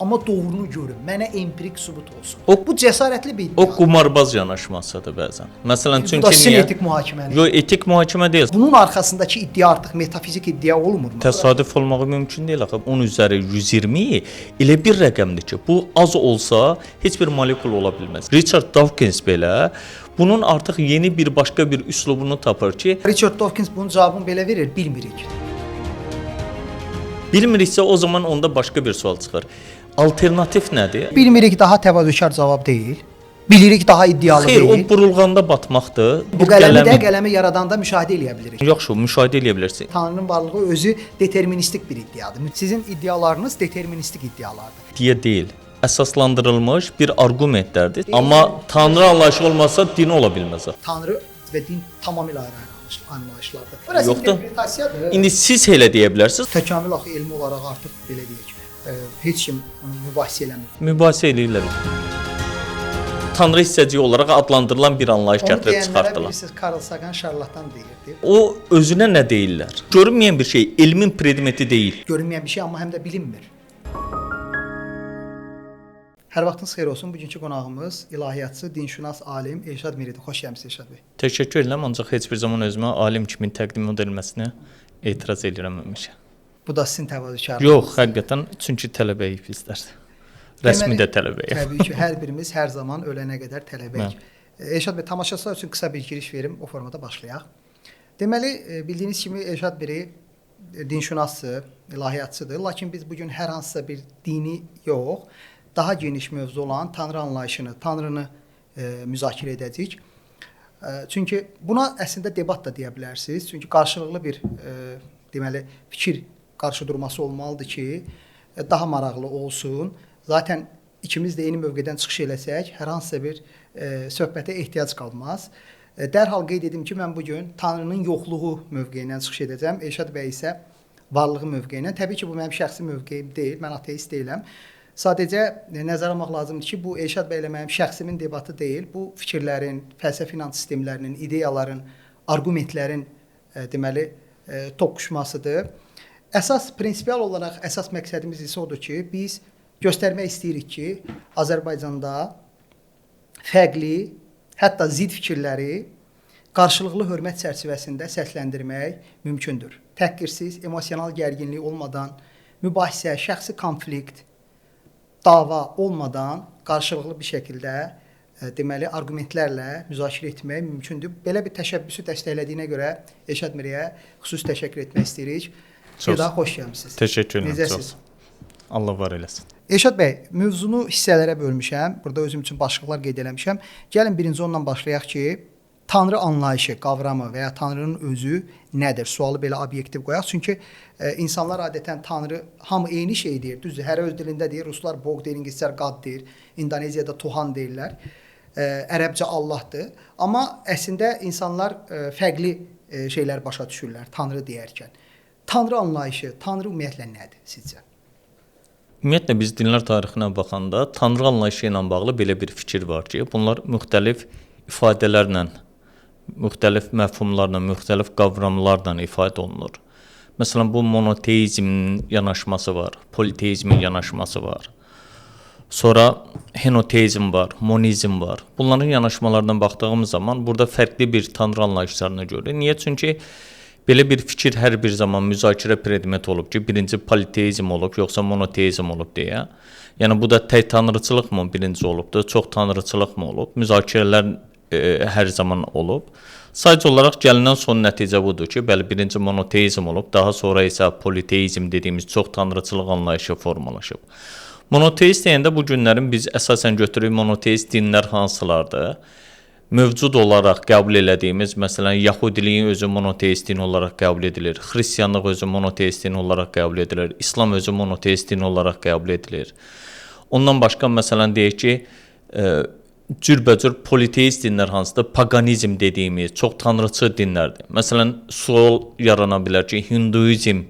Amma doğrunu görüm, mənə empirik sübut olsun. Bu cəsarətli bir O iddiadır. qumarbaz yanaşmasıdır bəzən. Məsələn, Bu çünki da sizin niyə? etik mühakiməniz. Yox, etik mühakimə deyil. Bunun arxasındakı iddia artıq metafizik iddia olmurmu? Təsadüf olmağı mümkün deyil axı. 10 üzəri 120 elə bir rəqəmdir ki, bu az olsa heç bir molekul ola bilməz. Richard Dawkins belə bunun artıq yeni bir başqa bir üslubunu tapır ki, Richard Dawkins bunun cavabını belə verir, bilmirik. bilmiriksə o zaman onda başqa bir sual çıxır. Alternativ nədir? Bilmirik daha təvazökar cavab deyil. Bilirik daha iddialı Xeyr, deyil. o burulğanda batmaqdır. Bu qələmi də qələmi yaradanda müşahidə eləyə bilirik. Yaxşı, müşahidə eləyə bilərsən. Tanrının varlığı özü deterministik bir iddiadır. Sizin iddialarınız deterministik iddialardır. Deyə deyil. Əsaslandırılmış bir arqumentlərdir. Amma Tanrı anlayışı olmasa din ola bilməz. Tanrı və din tamamilə ayrı-ayrı anlayışlardır. Burası Yoxdur. interpretasiyadır. İndi siz elə deyə bilərsiniz. Təkamül axı elmi olaraq artıq belə deyək, heç kim mübahisə eləmir. Mübahisə eləyirlər. Tanrı hissəciyi olaraq adlandırılan bir anlayış Onu gətirib deyənlərə çıxartdılar. bilirsiniz, Carl Sagan şarlatan deyirdi. O özünə nə deyirlər? Görünməyən bir şey elmin predmeti deyil. Görünməyən bir şey, amma həm də bilinmir. Hər vaxtınız xeyir olsun. Bugünkü qonağımız ilahiyyatçı, dinşünas alim Elşad Miridir. Xoş gəlmisiniz Elşad bəy. Təşəkkür edirəm, ancaq heç bir zaman özümə alim kimi təqdim edilməsinə etiraz eləyirəm həmişə. Bu da sizin təvazökarlığınız. Yox, həqiqətən, çünki tələbəyik bizlər. Rəsmi də tələbəyik. Təbii ki, hər birimiz hər zaman ölənə qədər tələbəyik. Elşad bəy, tamaşaçılar üçün qısa bir giriş verim, o formada başlayaq. Deməli, bildiyiniz kimi Elşad biri dinşünasdır, ilahiyyatçıdır. Lakin biz bugün hər hansısa bir dini yox, daha geniş mövzu olan Tanrı anlayışını, Tanrını müzakirə edəcəyik. Çünki buna əslində debat da deyə bilərsiniz. Çünki qarşılıqlı bir deməli fikir qarşıdurması olmalıdır ki, daha maraqlı olsun. Zaten ikimiz də eyni mövqedən çıxış eləsək, hər hansısa bir söhbətə ehtiyac qalmaz. Dərhal qeyd edim ki, mən bu gün Tanrının yoxluğu mövqeyindən çıxış edəcəm. Elşad bəy isə varlığı mövqeyindən. Təbii ki, bu mənim şəxsi mövqeyim deyil, mən ateist deyiləm. Sadəcə nəzərə almaq lazımdır ki, bu Elşad bəylə mənim şəxsimin debatı deyil. Bu fikirlərin, fəlsəfi inanc sistemlərinin, ideyaların, arqumentlərin deməli toqquşmasıdır. Əsas prinsipial olaraq əsas məqsədimiz isə odur ki, biz göstərmək istəyirik ki, Azərbaycanda fərqli, hətta zid fikirləri qarşılıqlı hörmət çərçivəsində səsləndirmək mümkündür. Təhqirsiz, emosional gərginlik olmadan, mübahisə, şəxsi konflikt, dava olmadan qarşılıqlı bir şəkildə deməli arqumentlərlə müzakirə etmək mümkündür. Belə bir təşəbbüsü dəstəklədiyinə görə Elşad Miriyə xüsusi təşəkkür etmək istəyirik. Bir daha xoş gəlmisiniz. Təşəkkür edirəm. Necəsiniz? Allah var eləsin. Elşad bəy, mövzunu hissələrə bölmüşəm. Burada özüm üçün başlıqlar qeyd eləmişəm. Gəlin birinci ondan başlayaq ki, Tanrı anlayışı, qavramı və ya Tanrının özü nədir? Sualı belə obyektiv qoyaq. Çünki insanlar adətən Tanrı hamı eyni şey deyir. Düzdür, hərə öz dilində deyir. Ruslar Bog deyir, ingilislər God deyir, İndoneziyada Tuhan deyirlər. Ərəbcə Allahdır. Amma əslində insanlar fərqli şeylər başa düşürlər Tanrı deyərkən. Tanrı anlayışı, Tanrı ümumiyyətlə nədir sizcə? Ümumiyyətlə biz dinlər tarixinə baxanda Tanrı anlayışı ilə bağlı belə bir fikir var ki, bunlar müxtəlif ifadələrlə, müxtəlif məfhumlarla, müxtəlif qavramlarla ifadə olunur. Məsələn, bu monoteizmin yanaşması var, politeizmin yanaşması var. Sonra henoteizm var, monizm var. Bunların yanaşmalarına baxdığımız zaman burada fərqli bir tanrı anlayışlarına görürük. Niyə? Çünki belə bir fikir hər bir zaman müzakirə predmeti olub ki, birinci politeizm olub, yoxsa monoteizm olub deyə. Yəni bu da tək tanrıçılıq mı birinci olubdur, çox tanrıçılıq mı olub? Müzakirələr hər zaman olub. Sadəcə olaraq gəlinən son nəticə budur ki, bəli, birinci monoteizm olub, daha sonra isə politeizm dediyimiz çox tanrıçılıq anlayışı formalaşıb. Monoteist deyəndə bu günlərin biz əsasən götürürük monoteist dinlər hansılardır? Mövcud olaraq qəbul elədiyimiz, məsələn, Yahudiliyin özü monoteist din olaraq qəbul edilir, Xristianlıq özü monoteist din olaraq qəbul edilir, İslam özü monoteist din olaraq qəbul edilir. Ondan başqa, məsələn, deyək ki, cürbəcür politeist dinlər hansıdır? Paganizm dediyimiz çox tanrıçı dinlərdir. Məsələn, sual yarana bilər ki, Hinduizm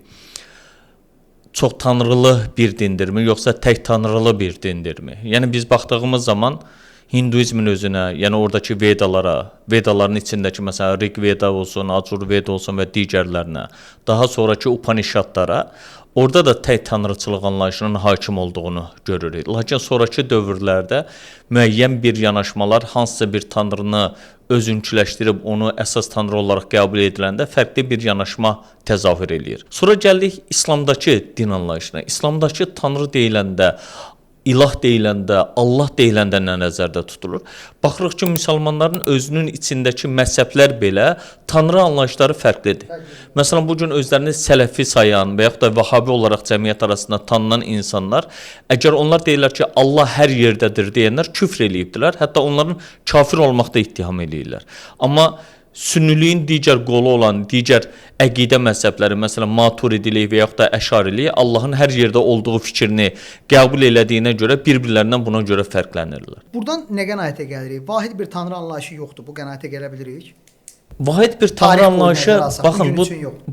çox tanrılı bir dindirmi, yoxsa tək tanrılı bir dindirmi? Yəni biz baxdığımız zaman Hinduizmin özünə, yəni oradakı Vedalara, Vedaların içindəki məsələn Rig Veda olsun, Acur Veda olsun və digərlərinə, daha sonrakı Upanişadlara, Orada da tək tanrıçılıq anlayışının hakim olduğunu görürük. Lakin sonrakı dövrlərdə müəyyən bir yanaşmalar hansısa bir tanrını özünküləşdirib onu əsas tanrı olaraq qəbul ediləndə fərqli bir yanaşma təzahür eləyir. Sonra gəldik İslamdakı din anlayışına. İslamdakı tanrı deyiləndə, ilah deyiləndə, Allah deyiləndə nə nəzərdə tutulur? Baxırıq ki, müsəlmanların özünün içindəki məzhəblər belə tanrı anlayışları fərqlidir. Məsələn, bu gün özlərini sələfi sayan və yaxud da vəhabi olaraq cəmiyyət arasında tanınan insanlar, əgər onlar deyirlər ki, Allah hər yerdədir deyənlər küfr eləyibdilər, hətta onların kafir olmaqda ittiham eləyirlər. Amma sünniliyin digər qolu olan digər əqidə məzhəbləri, məsələn, maturidilik və yaxud da əşarilik Allahın hər yerdə olduğu fikrini qəbul elədiyinə görə bir-birlərindən buna görə fərqlənirlər. Burdan nə qənaətə gəlirik? Vahid bir tanrı anlayışı yoxdur. Bu qənaətə gələ bilirik? Vahid bir tanrı anlayışı, baxın,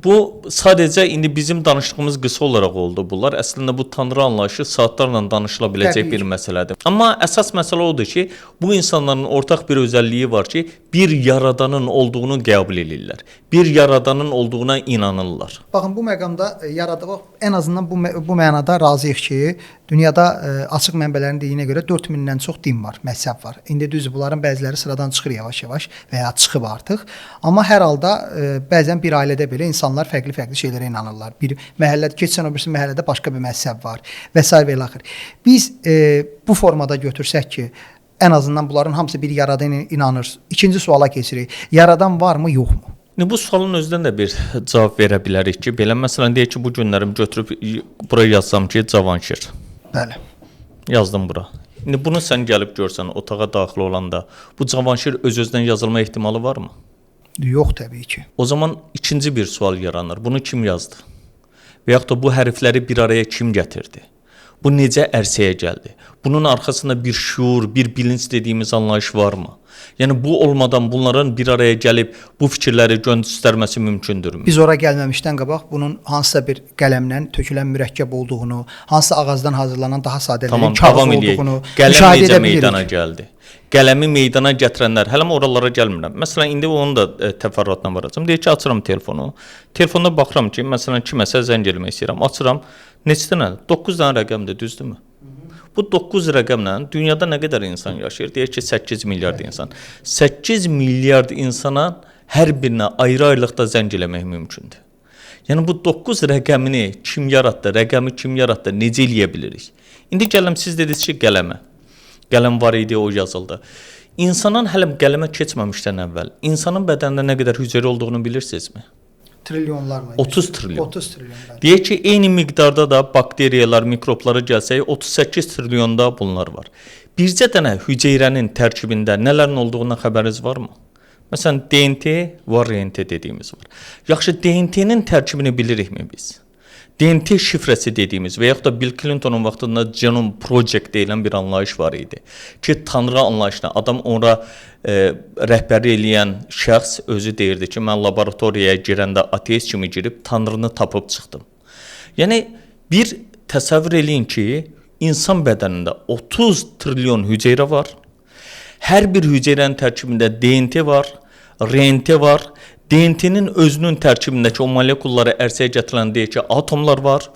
bu sadəcə indi bizim danışdığımız qısa olaraq oldu bunlar. Əslində bu tanrı anlayışı saatlarla danışıla biləcək bir məsələdir. Amma əsas məsələ odur ki, bu insanların ortaq bir özəlliyi var ki, bir yaradanın olduğunu qəbul eləyirlər. Bir yaradanın olduğuna inanırlar. Baxın, bu məqamda yaradığı, ən azından bu mənada razıyıq ki, dünyada açıq mənbələrin dediyinə görə 4000-dən çox din var, məzhəb var. İndi düzdür, bunların bəziləri sıradan çıxır yavaş-yavaş və ya çıxıb artıq. Amma hər halda bəzən bir ailədə belə insanlar fərqli-fərqli şeylərə inanırlar. Bir məhəllədə, keçsən o birisi məhəllədə başqa bir məzhəb var və sair və ilaxır. Biz bu formada götürsək ki, ən azından bunların hamısı bir yaradana inanır. İkinci suala keçirik. Yaradan varmı, yoxmu? İndi bu sualın özündən də bir cavab verə bilərik ki, belə məsələn deyək ki, bu günlərim götürüb bura yazsam ki, Cavanşir. Bəli. Yazdım bura. İndi bunu sən gəlib görsən, otağa daxil olanda bu Cavanşir öz-özünə yazılma ehtimalı varmı? Yox, təbii ki. O zaman ikinci bir sual yaranır. Bunu kim yazdı? Və yaxud da bu hərfləri bir araya kim gətirdi? Bu necə ərsəyə gəldi? Bunun arxasında bir şuur, bir bilinç dediyimiz anlayış varmı? Yəni bu olmadan bunların bir araya gəlib bu fikirləri göstərməsi mümkündürmü? Biz ora gəlməmişdən qabaq bunun hansısa bir qələmlə tökülən mürəkkəb olduğunu, hansısa ağacdan hazırlanan daha sadə tamam, kağız olduğunu Qələm müşahidə necə edə bilirik. meydana gəldi? Qələmi meydana gətirənlər, hələm oralara gəlmirəm. Məsələn, indi onu da təfərrüatla varacağam. Deyək ki, açıram telefonu. Telefonda baxıram ki, məsələn, kiməsə zəng eləmək istəyirəm. Açıram. Neçə dənə? 9 dənə rəqəmdir, düzdürmü? Bu 9 rəqəmlə dünyada nə qədər insan yaşayır? Deyək ki, 8 milyard insan. 8 milyard insana hər birinə ayrı-ayrılıqda zəng eləmək mümkündür. Yəni bu 9 rəqəmini kim yaratdı, rəqəmi kim yaratdı, necə eləyə bilirik? İndi gələm, siz dediniz ki, qələmə. Qələm var idi, o yazıldı. İnsanın hələ qələmə keçməmişdən əvvəl insanın bədənində nə qədər hüceyrə olduğunu bilirsinizmi? Trilyonlarla. 30 trilyon. 30 trilyon. Bəli. Deyək ki, eyni miqdarda da bakteriyalar, mikroblara gəlsək 38 trilyonda bunlar var. Bircə dənə hüceyrənin tərkibində nələrin olduğundan xəbəriniz varmı? Məsələn, DNT var, RNT dediyimiz var. Yaxşı, DNT-nin tərkibini bilirikmi biz? DNT şifrəsi dediyimiz və yaxud da Bill Clintonun vaxtında Genome Project deyilən bir anlayış var idi ki, tanrı anlayışına adam ora rəhbərlik eləyən şəxs özü deyirdi ki, mən laboratoriyaya girəndə ateist kimi girib tanrını tapıb çıxdım. Yəni bir təsəvvür eləyin ki, insan bədənində 30 trilyon hüceyrə var. Hər bir hüceyrənin tərkibində DNT var, RNT var. DNT-nin özünün tərkibindəki o molekulları ərsəyə gətirən deyək ki, atomlar var.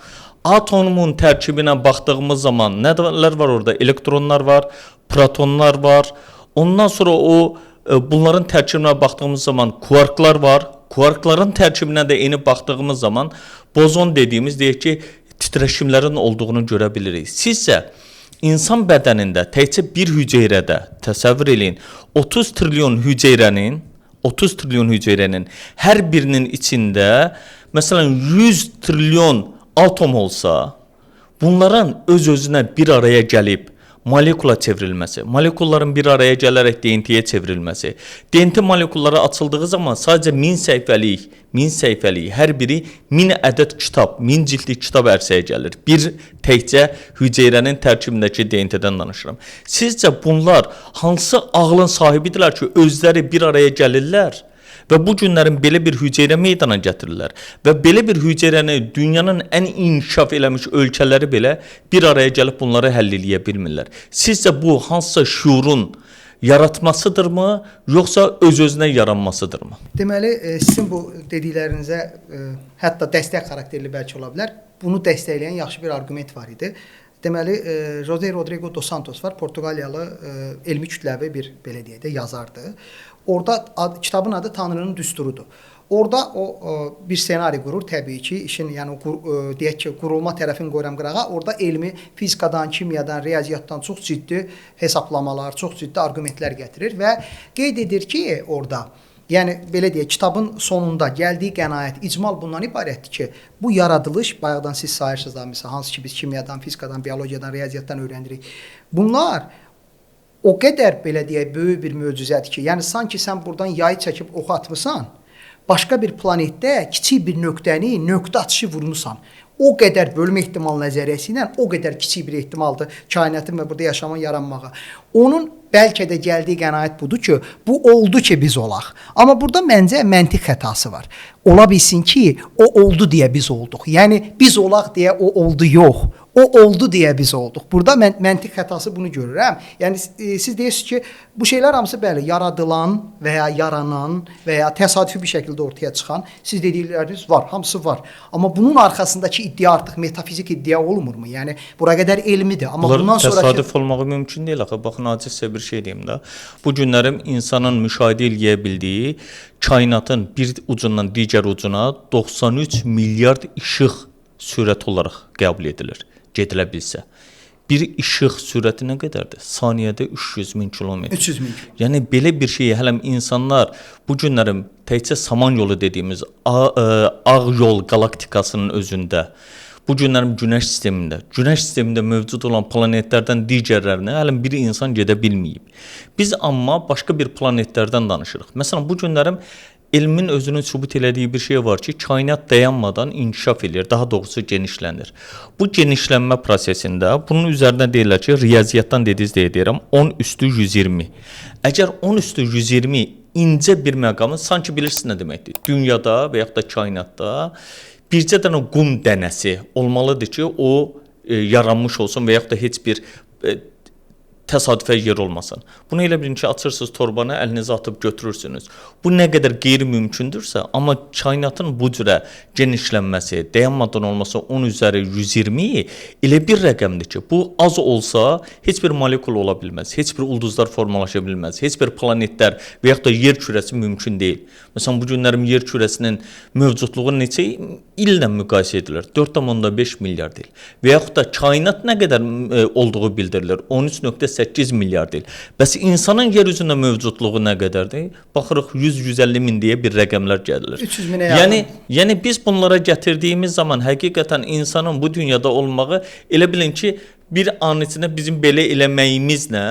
Atomun tərkibinə baxdığımız zaman nələr var orada? Elektronlar var, protonlar var. Ondan sonra o bunların tərkibinə baxdığımız zaman kuarklar var. Kuarkların tərkibinə də eyni baxdığımız zaman bozon dediyimiz deyək ki, titrəşimlərin olduğunu görə bilirik. Sizcə insan bədənində təkcə bir hüceyrədə təsəvvür eləyin, 30 trilyon hüceyrənin 30 trilyon hüceyrənin hər birinin içində məsələn 100 trilyon atom olsa, bunların öz-özünə bir araya gəlib molekula çevrilməsi, molekulların bir araya gələrək DNT-yə çevrilməsi, DNT molekulları açıldığı zaman sadəcə 1000 səhifəlik, hər biri 1000 ədəd kitab, 1000 cildlik kitab ərsəyə gəlir. Bir təkcə hüceyrənin tərkibindəki DNT-dən danışıram. Sizcə bunlar hansı ağlın sahibidirlər ki, özləri bir araya gəlirlər və bu günlərin belə bir hüceyrə meydana gətirirlər və belə bir hüceyrəni dünyanın ən inkişaf eləmiş ölkələri belə bir araya gəlib bunları həll eləyə bilmirlər. Sizcə bu hansısa şuurun Yaratmasıdırmı, yoxsa öz-özünə yaranmasıdırmı? Deməli, sizin bu dediklərinizə hətta dəstək xarakterli bəlkə ola bilər. Bunu dəstəkləyən yaxşı bir arqument var idi. Deməli, José Rodrigo dos Santos var, Portuqaliyalı elmi kütləvi bir belə deyək də yazardı. Orada kitabın adı Tanrının Düsturudur. Orada o bir ssenari qurur təbii ki, işin yəni deyək ki, qurulma tərəfini qoyuram qırağa. Orada elmi fizikadan, kimyadan, riyaziyyatdan çox ciddi hesablamalar, çox ciddi arqumentlər gətirir və qeyd edir ki, orada yəni belə deyək, kitabın sonunda gəldiyi qənaət, icmal bundan ibarətdir ki, bu yaradılış, bayaqdan siz sayırsınız da, məsələn, hansı ki biz kimyadan, fizikadan, biologiyadan, riyaziyyatdan öyrənirik. Bunlar o qədər belə deyək, böyük bir möcüzədir ki, yəni sanki sən buradan yayı çəkib oxu atmısan, başqa bir planetdə kiçik bir nöqtəni, nöqtə atışı vurmusan. O qədər bölmə ehtimal nəzəriyyəsi ilə o qədər kiçik bir ehtimaldır kainatın və burada yaşamın yaranmağı. Onun bəlkə də gəldiyi qənaət budur ki, bu oldu ki biz olaq. Amma burada məncə məntiq xətası var. Ola bilsin ki, o oldu deyə biz olduq. Yəni biz olaq deyə o oldu yox. O oldu deyə biz olduq. Burada mən məntiq xətası bunu görürəm. Yəni siz deyirsiniz ki, bu şeylər hamısı bəli, yaradılan və ya yaranan və ya təsadüfi bir şəkildə ortaya çıxan, siz dedikləriniz var, hamısı var. Amma bunun arxasındakı iddia artıq metafizik iddia olmurmu? Yəni bura qədər elmidir, amma bunlar bundan sonraki təsadüf olmağı mümkün deyil axı. Baxın, aciz sizə bir şey deyim də. Bu günlərim insanın müşahidə eləyə bildiyi kainatın bir ucundan digər ucuna 93 milyard işıq sürəti olaraq qəbul edilir. Gedilə bilsə. Bir işıq sürəti nə qədərdir? Saniyədə 300 min kilometr. 300 min kilometr. Yəni belə bir şeyi hələm insanlar bu günlərim təkcə Samanyolu dediyimiz Ağ yol qalaktikasının özündə, bu günlərim Günəş sistemində, Günəş sistemində mövcud olan planetlərdən digərlərinə hələm bir insan gedə bilməyib. Biz amma başqa bir planetlərdən danışırıq. Məsələn, bu günlərim elmin özünün sübut elədiyi bir şey var ki, kainat dayanmadan inkişaf eləyir, daha doğrusu genişlənir. Bu genişlənmə prosesində bunun üzərinə deyirlər ki, riyaziyyatdan dediyiniz deyə deyirəm, 10 üstü 120. Əgər 10 üstü 120 incə bir məqamı, sanki bilirsiniz nə deməkdir? Dünyada və yaxud da kainatda bircə dənə qum dənəsi olmalıdır ki, o yaranmış olsun və yaxud da heç bir təsadüfə yer olmasın. Bunu elə bilin ki, açırsınız torbanı, əlinizə atıb götürürsünüz. Bu nə qədər qeyri-mümkündürsə, amma kainatın bu cürə genişlənməsi, dayanmadan olması 10 üzəri 120 elə bir rəqəmdir ki, bu az olsa heç bir molekul ola bilməz, heç bir ulduzlar formalaşa bilməz, heç bir planetlər və yaxud da yer kürəsi mümkün deyil. Məsələn, bu günlərim yer kürəsinin mövcudluğu neçə illə müqayisə edilir? 4,5 milyard il. Və yaxud da kainat nə qədər olduğu bildirilir? 13,8 milyard il. Bəs insanın yer üzündə mövcudluğu nə qədərdir? Baxırıq 100-150 min deyə bir rəqəmlər gəlir. 300 minə yaxın. Yəni biz bunlara gətirdiyimiz zaman həqiqətən insanın bu dünyada olmağı elə bilin ki, bir an içində bizim belə eləməyimizlə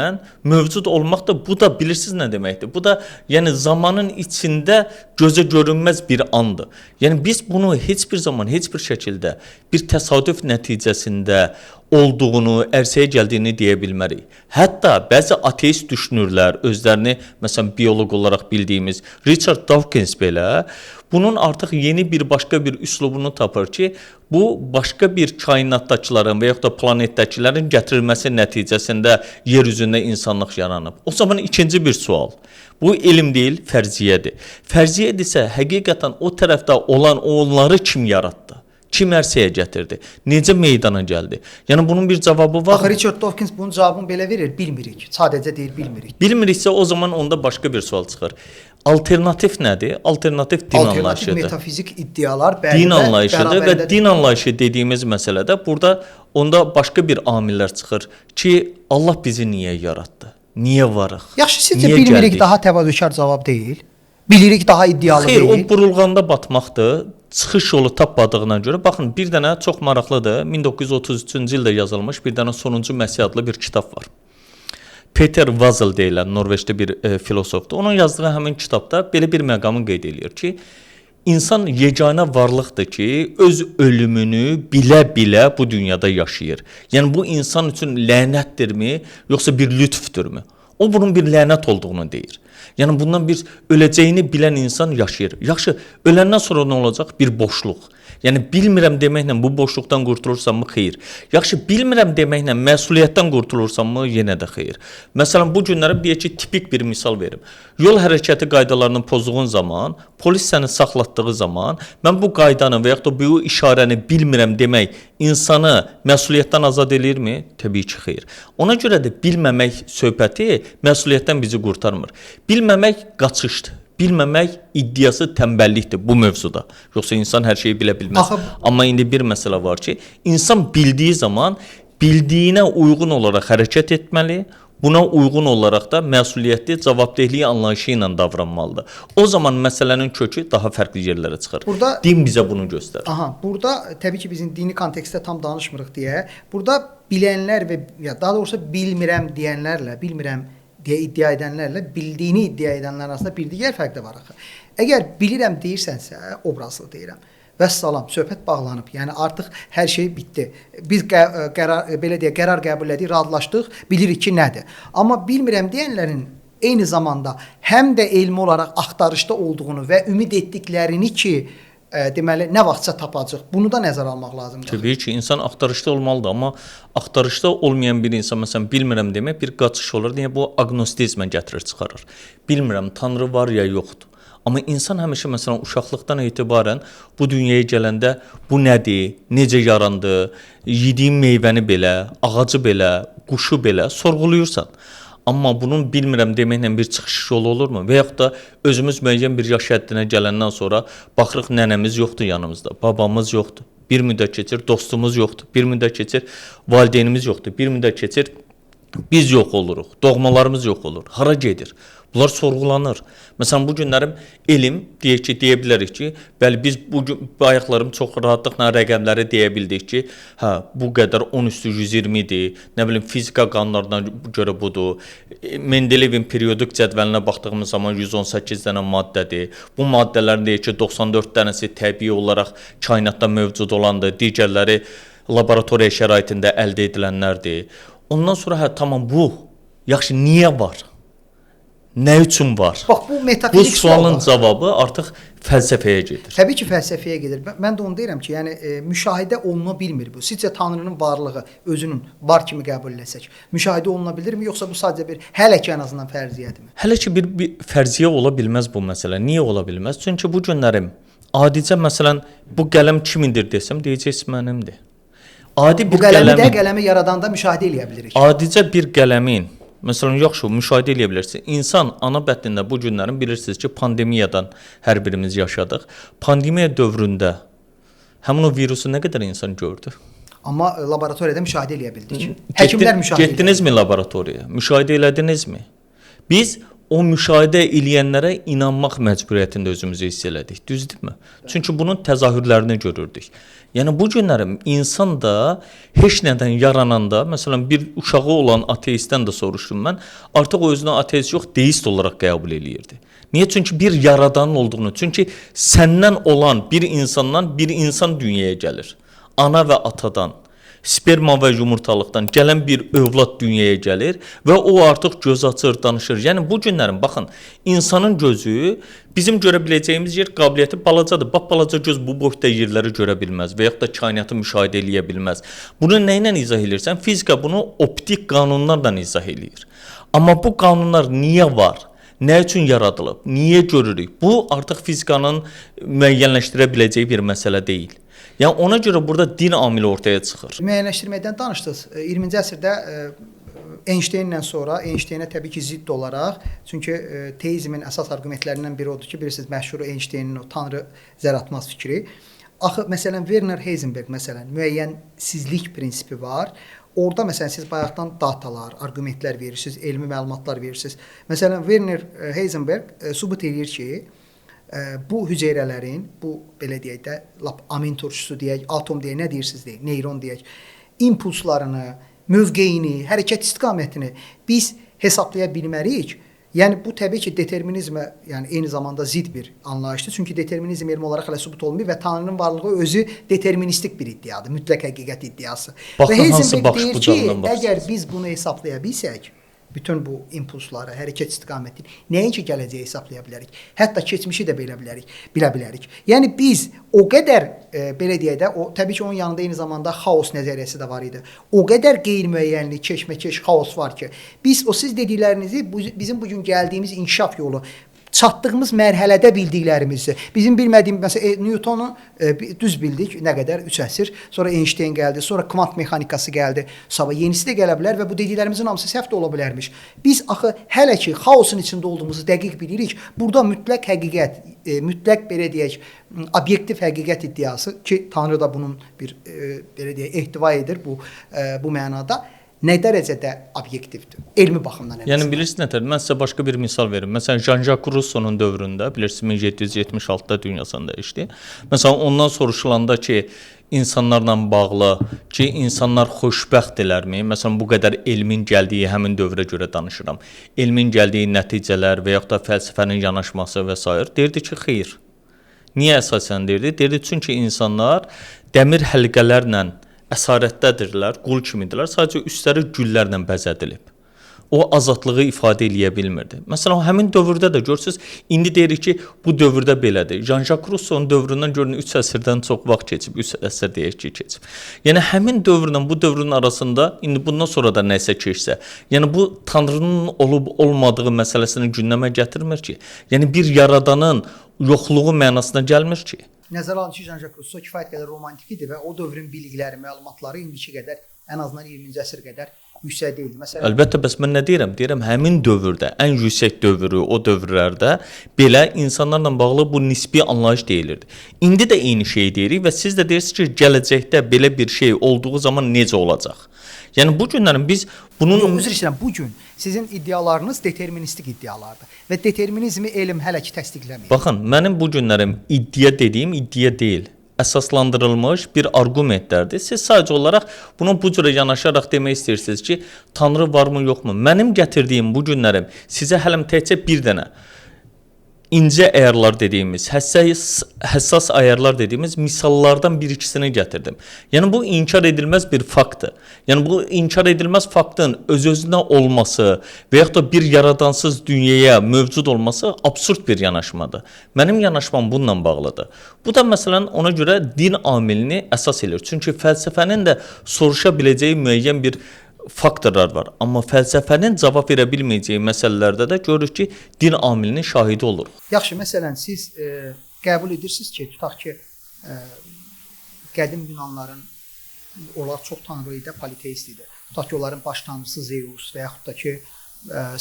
mövcud olmaq da bu da bilirsiniz nə deməkdir? Bu da yəni zamanın içində gözə görünməz bir andır. Yəni biz bunu heç bir zaman, heç bir şəkildə bir təsadüf nəticəsində olduğunu, ərsəyə gəldiyini deyə bilmərik. Hətta bəzi ateist düşünürlər, özlərini məsələn bioloq olaraq bildiyimiz Richard Dawkins belə bunun artıq yeni bir başqa bir üslubunu tapır ki, bu başqa bir kainatdakıların və yaxud da planetdəkilərin gətirilməsi nəticəsində yer üzündə insanlıq yaranıb. O zaman ikinci bir sual. Bu elm deyil, fərziyyədir. Fərziyyədirsə həqiqətən o tərəfdə olan onları kim yaratdı? Kim ərsəyə gətirdi? Necə meydana gəldi? Yəni bunun bir cavabı var. Axı Richard Dawkins bunun cavabını belə verir, bilmirik. Sadəcə deyir, bilmirik. Bilmiriksə o zaman onda başqa bir sual çıxır. Alternativ nədir? Alternativ din Alternativ anlayışıdır. Metafizik iddialar bəli. Din anlayışıdır və din anlayışı dediyimiz məsələdə burada onda başqa bir amillər çıxır ki, Allah bizi niyə yaratdı? Niyə varıq? Yaxşı, sizcə bilmirik gəldik? Daha təvazökar cavab deyil? Bilirik daha iddialı Xeyr, deyil? Xeyr, o burulğanda batmaqdır. Çıxış yolu tapmadığına görə, baxın, bir dənə çox maraqlıdır, 1933-cü ildə yazılmış bir dənə Sonuncu Məsih adlı bir kitab var. Peter Vazel deyilən Norveçdə bir filosofdur. Onun yazdığı həmin kitabda belə bir məqamı qeyd eləyir ki, insan yeganə varlıqdır ki, öz ölümünü bilə-bilə bu dünyada yaşayır. Yəni bu insan üçün lənətdirmi, yoxsa bir lütfdürmü? O bunun bir lənət olduğunu deyir. Yəni bundan bir öləcəyini bilən insan yaşayır. Yaxşı, öləndən sonra nə olacaq? Bir boşluq. Yəni bilmirəm deməklə bu boşluqdan qurtulursanmı? Xeyr. Yaxşı, bilmirəm deməklə məsuliyyətdən qurtulursanmı? Yenə də xeyr. Məsələn, bu günləri deyək ki, tipik bir misal verim. Yol hərəkəti qaydalarını pozduğun zaman, polis səni saxlatdığı zaman, mən bu qaydanı və yaxud da bu işarəni bilmirəm demək insanı məsuliyyətdən azad eləyirmi? Təbii ki, xeyr. Ona görə də bilməmək söhbəti məsuliyyətdən bizi qurtarmır. Bilməmək qaçışdır. Bilməmək iddiası tənbəllikdir bu mövzuda. Yoxsa insan hər şeyi bilə bilməz. Amma indi bir məsələ var ki, insan bildiyi zaman bildiyinə uyğun olaraq hərəkət etməli, buna uyğun olaraq da məsuliyyətli, cavabdehlik anlayışı ilə davranmalıdır. O zaman məsələnin kökü daha fərqli yerlərə çıxır. Burada din bizə bunu göstərir. Aha, burada təbii ki, bizim dini kontekstdə tam danışmırıq deyə, burada bilənlər və ya daha doğrusu bilmirəm deyənlərlə, bilmirəm deyə iddia edənlərlə bildiyini iddia edənlər arasında bir digər fərq də var axı. Əgər bilirəm deyirsənsə, obrazlı deyirəm. Vəssalam, söhbət bağlanıb. Yəni artıq hər şey bitdi. Biz qərar belə deyək, qərar qəbul elədik, razılaşdıq, bilirik ki, nədir. Amma bilmirəm deyənlərin eyni zamanda həm də elmi olaraq axtarışda olduğunu və ümid etdiklərini ki, deməli nə vaxtsa tapacaq. Bunu da nəzərə almaq lazımdır. Təbii ki, insan axtarışda olmalıdır, amma axtarışda olmayan bir insan məsələn bilmirəm demək bir qaçış olur. Niyə bu aqnostizmə gətirir, çıxarır. Bilmirəm Tanrı var ya yoxdur. Amma insan həmişə məsələn uşaqlıqdan etibarən bu dünyaya gələndə bu nədir, necə yarandı, yediyim meyvəni belə, ağacı belə, quşu belə sorğuluyursan. Amma bunun bilmirəm deməklə bir çıxış yolu olurmu? Və yaxud da özümüz müəyyən bir yaş həddinə gələndən sonra baxırıq nənəmiz yoxdur yanımızda, babamız yoxdur. Bir müddət keçir, dostumuz yoxdur. Bir müddət keçir, valideynimiz yoxdur. Bir müddət keçir, biz yox oluruq, doğmalarımız yox olur. Hara gedir? Bunlar sorğulanır. Məsələn, bu günlərim elm deyək ki, deyə bilərik ki, bəli biz bu gün bayaqlarım çox rahatlıqla rəqəmləri deyə bildik ki, hə, bu qədər 10 üstü 120 idi. Nə bilim fizika qanunlarına görə budur. Mendeleyevin periodik cədvəlinə baxdığımız zaman 118 dənə maddədir. Bu maddələrin deyək ki, 94 dənəsi təbii olaraq kainatda mövcud olandır, digərləri laboratoriya şəraitində əldə edilənlərdir. Ondan sonra hə tamam bu. Yaxşı, niyə var? Nə üçün var? Bax bu metafizik Bu sualın cavabı artıq fəlsəfəyə gedir. Təbii ki, fəlsəfəyə gedir. Mən də onu deyirəm ki, yəni müşahidə oluna bilmir bu. Sizcə Tanrının varlığı özünün var kimi qəbul eləsək, müşahidə oluna bilirmi, yoxsa bu sadəcə bir hələ ki ən azından fərziyyədirmi? Hələ ki bir fərziyyə ola bilməz bu məsələ. Niyə ola bilməz? Çünki bu günlərim adicə məsələn bu qələm kimindir desəm, deyəcəksiniz mənimdir. Adi bir bu qələmi də qələmi yaradanda müşahidə eləyə bilirik. Adicə bir qələmin məsələn, yaxşı, müşahidə eləyə bilərsiniz. İnsan ana bətnində bu günlərin bilirsiniz ki, pandemiyadan hər birimiz yaşadıq. Pandemiya dövründə həmin o virusu nə qədər insan gördü? Amma laboratoriyada müşahidə eləyə bildik. Həkimlər müşahidə Getdinizmi laboratoriyaya? Müşahidə elədinizmi? Biz o müşahidə eləyənlərə inanmaq məcburiyyətində özümüzü hiss elədik. Düzdürmü? Çünki bunun təzahürlərini görürdük. Yəni bu günlərim insan da heç nədən yarananda, məsələn bir uşağı olan ateistdən də soruşdum mən, artıq o özünü ateist yox, deist olaraq qəbul eləyirdi. Niyə? Çünki bir yaradanın olduğunu, çünki səndən olan bir insandan bir insan dünyaya gəlir. Ana və atadan, sperma və yumurtalıqdan gələn bir övlad dünyaya gəlir və o artıq göz açır, danışır. Yəni bu günlərin baxın, insanın gözü bizim görə biləcəyimiz yer qabiliyyəti balacadır. Bax balaca göz bu boyda yerləri görə bilməz və yaxud da kainatı müşahidə eləyə bilməz. Bunu nə ilə izah eləyirsən? Fizika bunu optik qanunlarla izah eləyir. Amma bu qanunlar niyə var? Nə üçün yaradılıb? Niyə görürük? Bu artıq fizikanın müəyyənləşdirə biləcəyi bir məsələ deyil. Yəni ona görə burada din amili ortaya çıxır. Müəyyənləşdirməkdən danışdınız. 20-ci əsrdə Einsteinlə sonra, Einsteinə təbii ki zidd olaraq, çünki teizmin əsas arqumentlərindən biri odur ki, bilirsiniz məşhur Einsteinin o Tanrı zər atmaz fikri. Axı məsələn Werner Heisenberg məsələn müəyyənsizlik prinsipi var. Orada məsələn siz bayaqdan datalar, arqumentlər verirsiniz, elmi məlumatlar verirsiniz. Məsələn Werner Heisenberg sübut eləyir ki, bu hüceyrələrin, bu belə deyək də, lap amin turşusu deyək, atom deyək, nə deyirsiniz deyək, neyron deyək, impulslarını, mövqeyini, hərəkət istiqamətini biz hesablaya bilmərik. Yəni bu təbii ki determinizmə, yəni eyni zamanda zidd bir anlayışdır. Çünki determinizm elmi olaraq hələ sübut olunmayıb və Tanrının varlığı özü deterministik bir iddiadır, mütləq həqiqət iddiası. Baxın, və Heisenberg deyir ki, əgər biz bunu hesablaya bilsək, Bütün bu impulsları, hərəkət istiqamətini, nəinki gələcəyi hesablaya bilərik. Hətta keçmişi də belə bilərik, bilə bilərik. Yəni biz o qədər belə deyək də, o təbii ki, onun yanında eyni zamanda xaos nəzəriyyəsi də var idi. O qədər qeyri-müəyyənlik, keşməkeş, xaos var ki, biz o siz dediklərinizi bizim bu gün gəldiyimiz inkişaf yolu, çatdığımız mərhələdə bildiklərimizi, bizim bilmədiyimiz, məsələn, Newtonu düz bildik, nə qədər, 3 əsr, sonra Einstein gəldi, sonra kvant mexanikası gəldi, sabah yenisi də gələ bilər və bu dediklərimizin hamısı səhv də ola bilərmiş. Biz axı hələ ki xaosun içində olduğumuzu dəqiq bilirik. Burada mütləq həqiqət, mütləq belə deyək, obyektiv həqiqət iddiası ki, Tanrı da bunun bir belə deyək, ehtiva edir bu mənada. Nə dərəcədə obyektivdir? Elmi baxımdan ən azından. Yəni bilirsiniz nətər? Mən sizə başqa bir misal verim. Məsələn, Jean-Jacques Rousseau'nun dövründə, bilirsiniz 1776-da dünyasını dəyişdi. Məsələn, ondan soruşulanda ki, insanlarla bağlı ki, insanlar xoşbəxtdirlərmi? Məsələn, bu qədər elmin gəldiyi həmin dövrə görə danışıram. Elmin gəldiyi nəticələr və yaxud da fəlsəfənin yanaşması və sair. Deyirdi ki, xeyr. Niyə əsasən deyirdi? Deyirdi çünki insanlar dəmir həlqələrlə əsarətdədirlər, qul kimidirlər, sadəcə üstləri güllərlə bəzədilib. O azadlığı ifadə eləyə bilmirdi. Məsələn, həmin dövrdə də görürsüz, indi deyirik ki, bu dövrdə belədir. Jean-Jacques Rousseau'nun dövründən görün 3 əsrdən çox vaxt keçib, 3 əsr deyək ki, keçib. Yəni həmin dövrlə bu dövrün arasında indi bundan sonra da nəsə keçsə, yəni bu Tanrının olub olmadığı məsələsini gündəmə gətirmir ki. Yəni bir yaradanın yoxluğu mənasına gəlmir ki. Nəzərə alın ki, Jean-Jacques Rousseau kifayət qədər romantik idi və o dövrün bilikləri, məlumatları indiki qədər, ən azından 20-ci əsr qədər yüksək deyildi. Məsələn, əlbəttə, bəs mən nə deyirəm? Deyirəm, həmin dövrdə, ən yüksək dövrü, o dövrlərdə belə insanlarla bağlı bu nisbi anlayış deyilirdi. İndi də eyni şeyi deyirik və siz də deyirsiniz ki, gələcəkdə belə bir şey olduğu zaman necə olacaq? Yəni bu günlərin biz bunun... Yox, üzr istəyirəm, bu gün sizin iddialarınız deterministik iddialardır və determinizmi elm hələ ki təsdiqləmir. Baxın, mənim bu günlərim iddia dediyim iddia deyil. Əsaslandırılmış bir arqumentlərdir. Siz sadəcə olaraq buna bu cürə yanaşaraq demək istəyirsiniz ki, Tanrı varmı, yoxmu? Mənim gətirdiyim bu günlərim sizə hələm təkcə bir dənə incə ayarlar dediyimiz, həssas ayarlar dediyimiz misallardan bir ikisini gətirdim. Yəni bu inkar edilməz bir faktdır. Yəni bu inkar edilməz faktın öz-özünə olması və yaxud da bir yaradansız dünyaya mövcud olması absurd bir yanaşmadır. Mənim yanaşmam bununla bağlıdır. Bu da məsələn ona görə din amilini əsas eləyir. Çünki fəlsəfənin də soruşa biləcəyi müəyyən bir faktorlar var. Amma fəlsəfənin cavab verə bilməyəcəyi məsələlərdə də görürük ki, din amilinin şahidi oluruq. Yaxşı, məsələn, siz qəbul edirsiniz ki, tutaq ki, qədim Yunanların, onlar çox tanrı idi, politeist idi. Tutaq ki, onların baş tanrısı Zeus və yaxud da ki,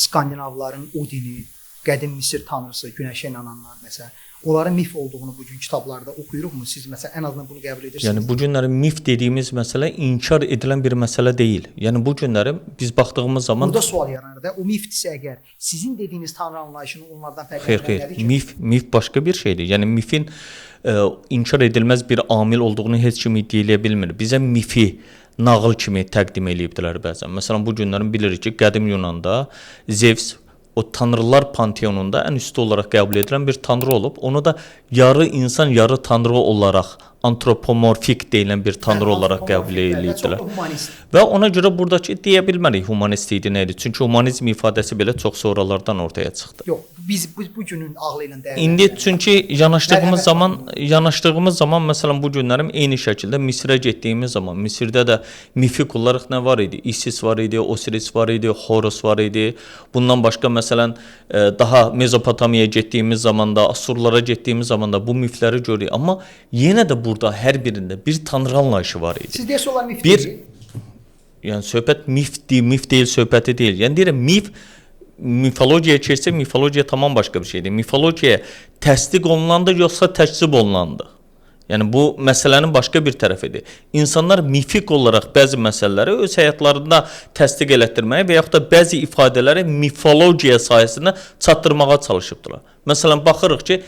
Skandinavların Odini, qədim Misir tanrısı, günəşə inananlar məsələn. Onların mif olduğunu bugün kitablarda oxuyuruqmu? Siz məsələn ən azından bunu qəbul edirsiniz? Yəni bu günləri mif dediyimiz məsələ inkar edilən bir məsələ deyil. Yəni bu günləri biz baxdığımız zaman burada sual yaranır da, o mifdirsə əgər sizin dediyiniz tanrı anlayışını onlardan fərqləndirən nədir ki? Xeyr, mif başqa bir şeydir. Yəni mifin inkar edilməz bir amil olduğunu heç kim iddia eləyə bilmir. Bizə mifi nağıl kimi təqdim eləyibdilər bəzən. Məsələn bu günlərin bilirik ki, qədim Yunanda Zevs o tanrılar panteonunda ən üstü olaraq qəbul edilən bir tanrı olub. Onu da yarı insan, yarı tanrı olaraq antropomorfik deyilən bir tanrı olaraq qəbul edirdilər. Və ona görə buradakı deyə bilmərik humanist idi, nə idi? Çünki humanizm ifadəsi belə çox sonralardan ortaya çıxdı. Yox, biz bu günün ağlı ilə dəyərləndirək. İndi çünki yanaşdığımız zaman məsələn bu günlərim eyni şəkildə Misrə getdiyimiz zaman Misirdə də mifik olaraq nə var idi? Isis var idi, Osiris var idi, Horus var idi. Bundan başqa məsələn daha Mezopotamiyaya getdiyimiz zaman da, Asurlara getdiyimiz zaman da bu mifləri görürük. Amma yenə də burada hər birində bir tanrı anlayışı var idi. Siz deyirsiz onlar mif deyil? Yəni söhbət mifdir, mif deyil söhbəti deyil. Yəni deyirəm mif mifologiyaya keçsə mifologiya tamam başqa bir şeydir. Mifologiyaya təsdiq olunandı yoxsa təkzib olunandı? Yəni bu məsələnin başqa bir tərəfidir. İnsanlar mifik olaraq bəzi məsələləri öz həyatlarında təsdiq elətdirməyə və yaxud da bəzi ifadələri mifologiya sayəsində çatdırmağa çalışıbdılar. Məsələn baxırıq ki,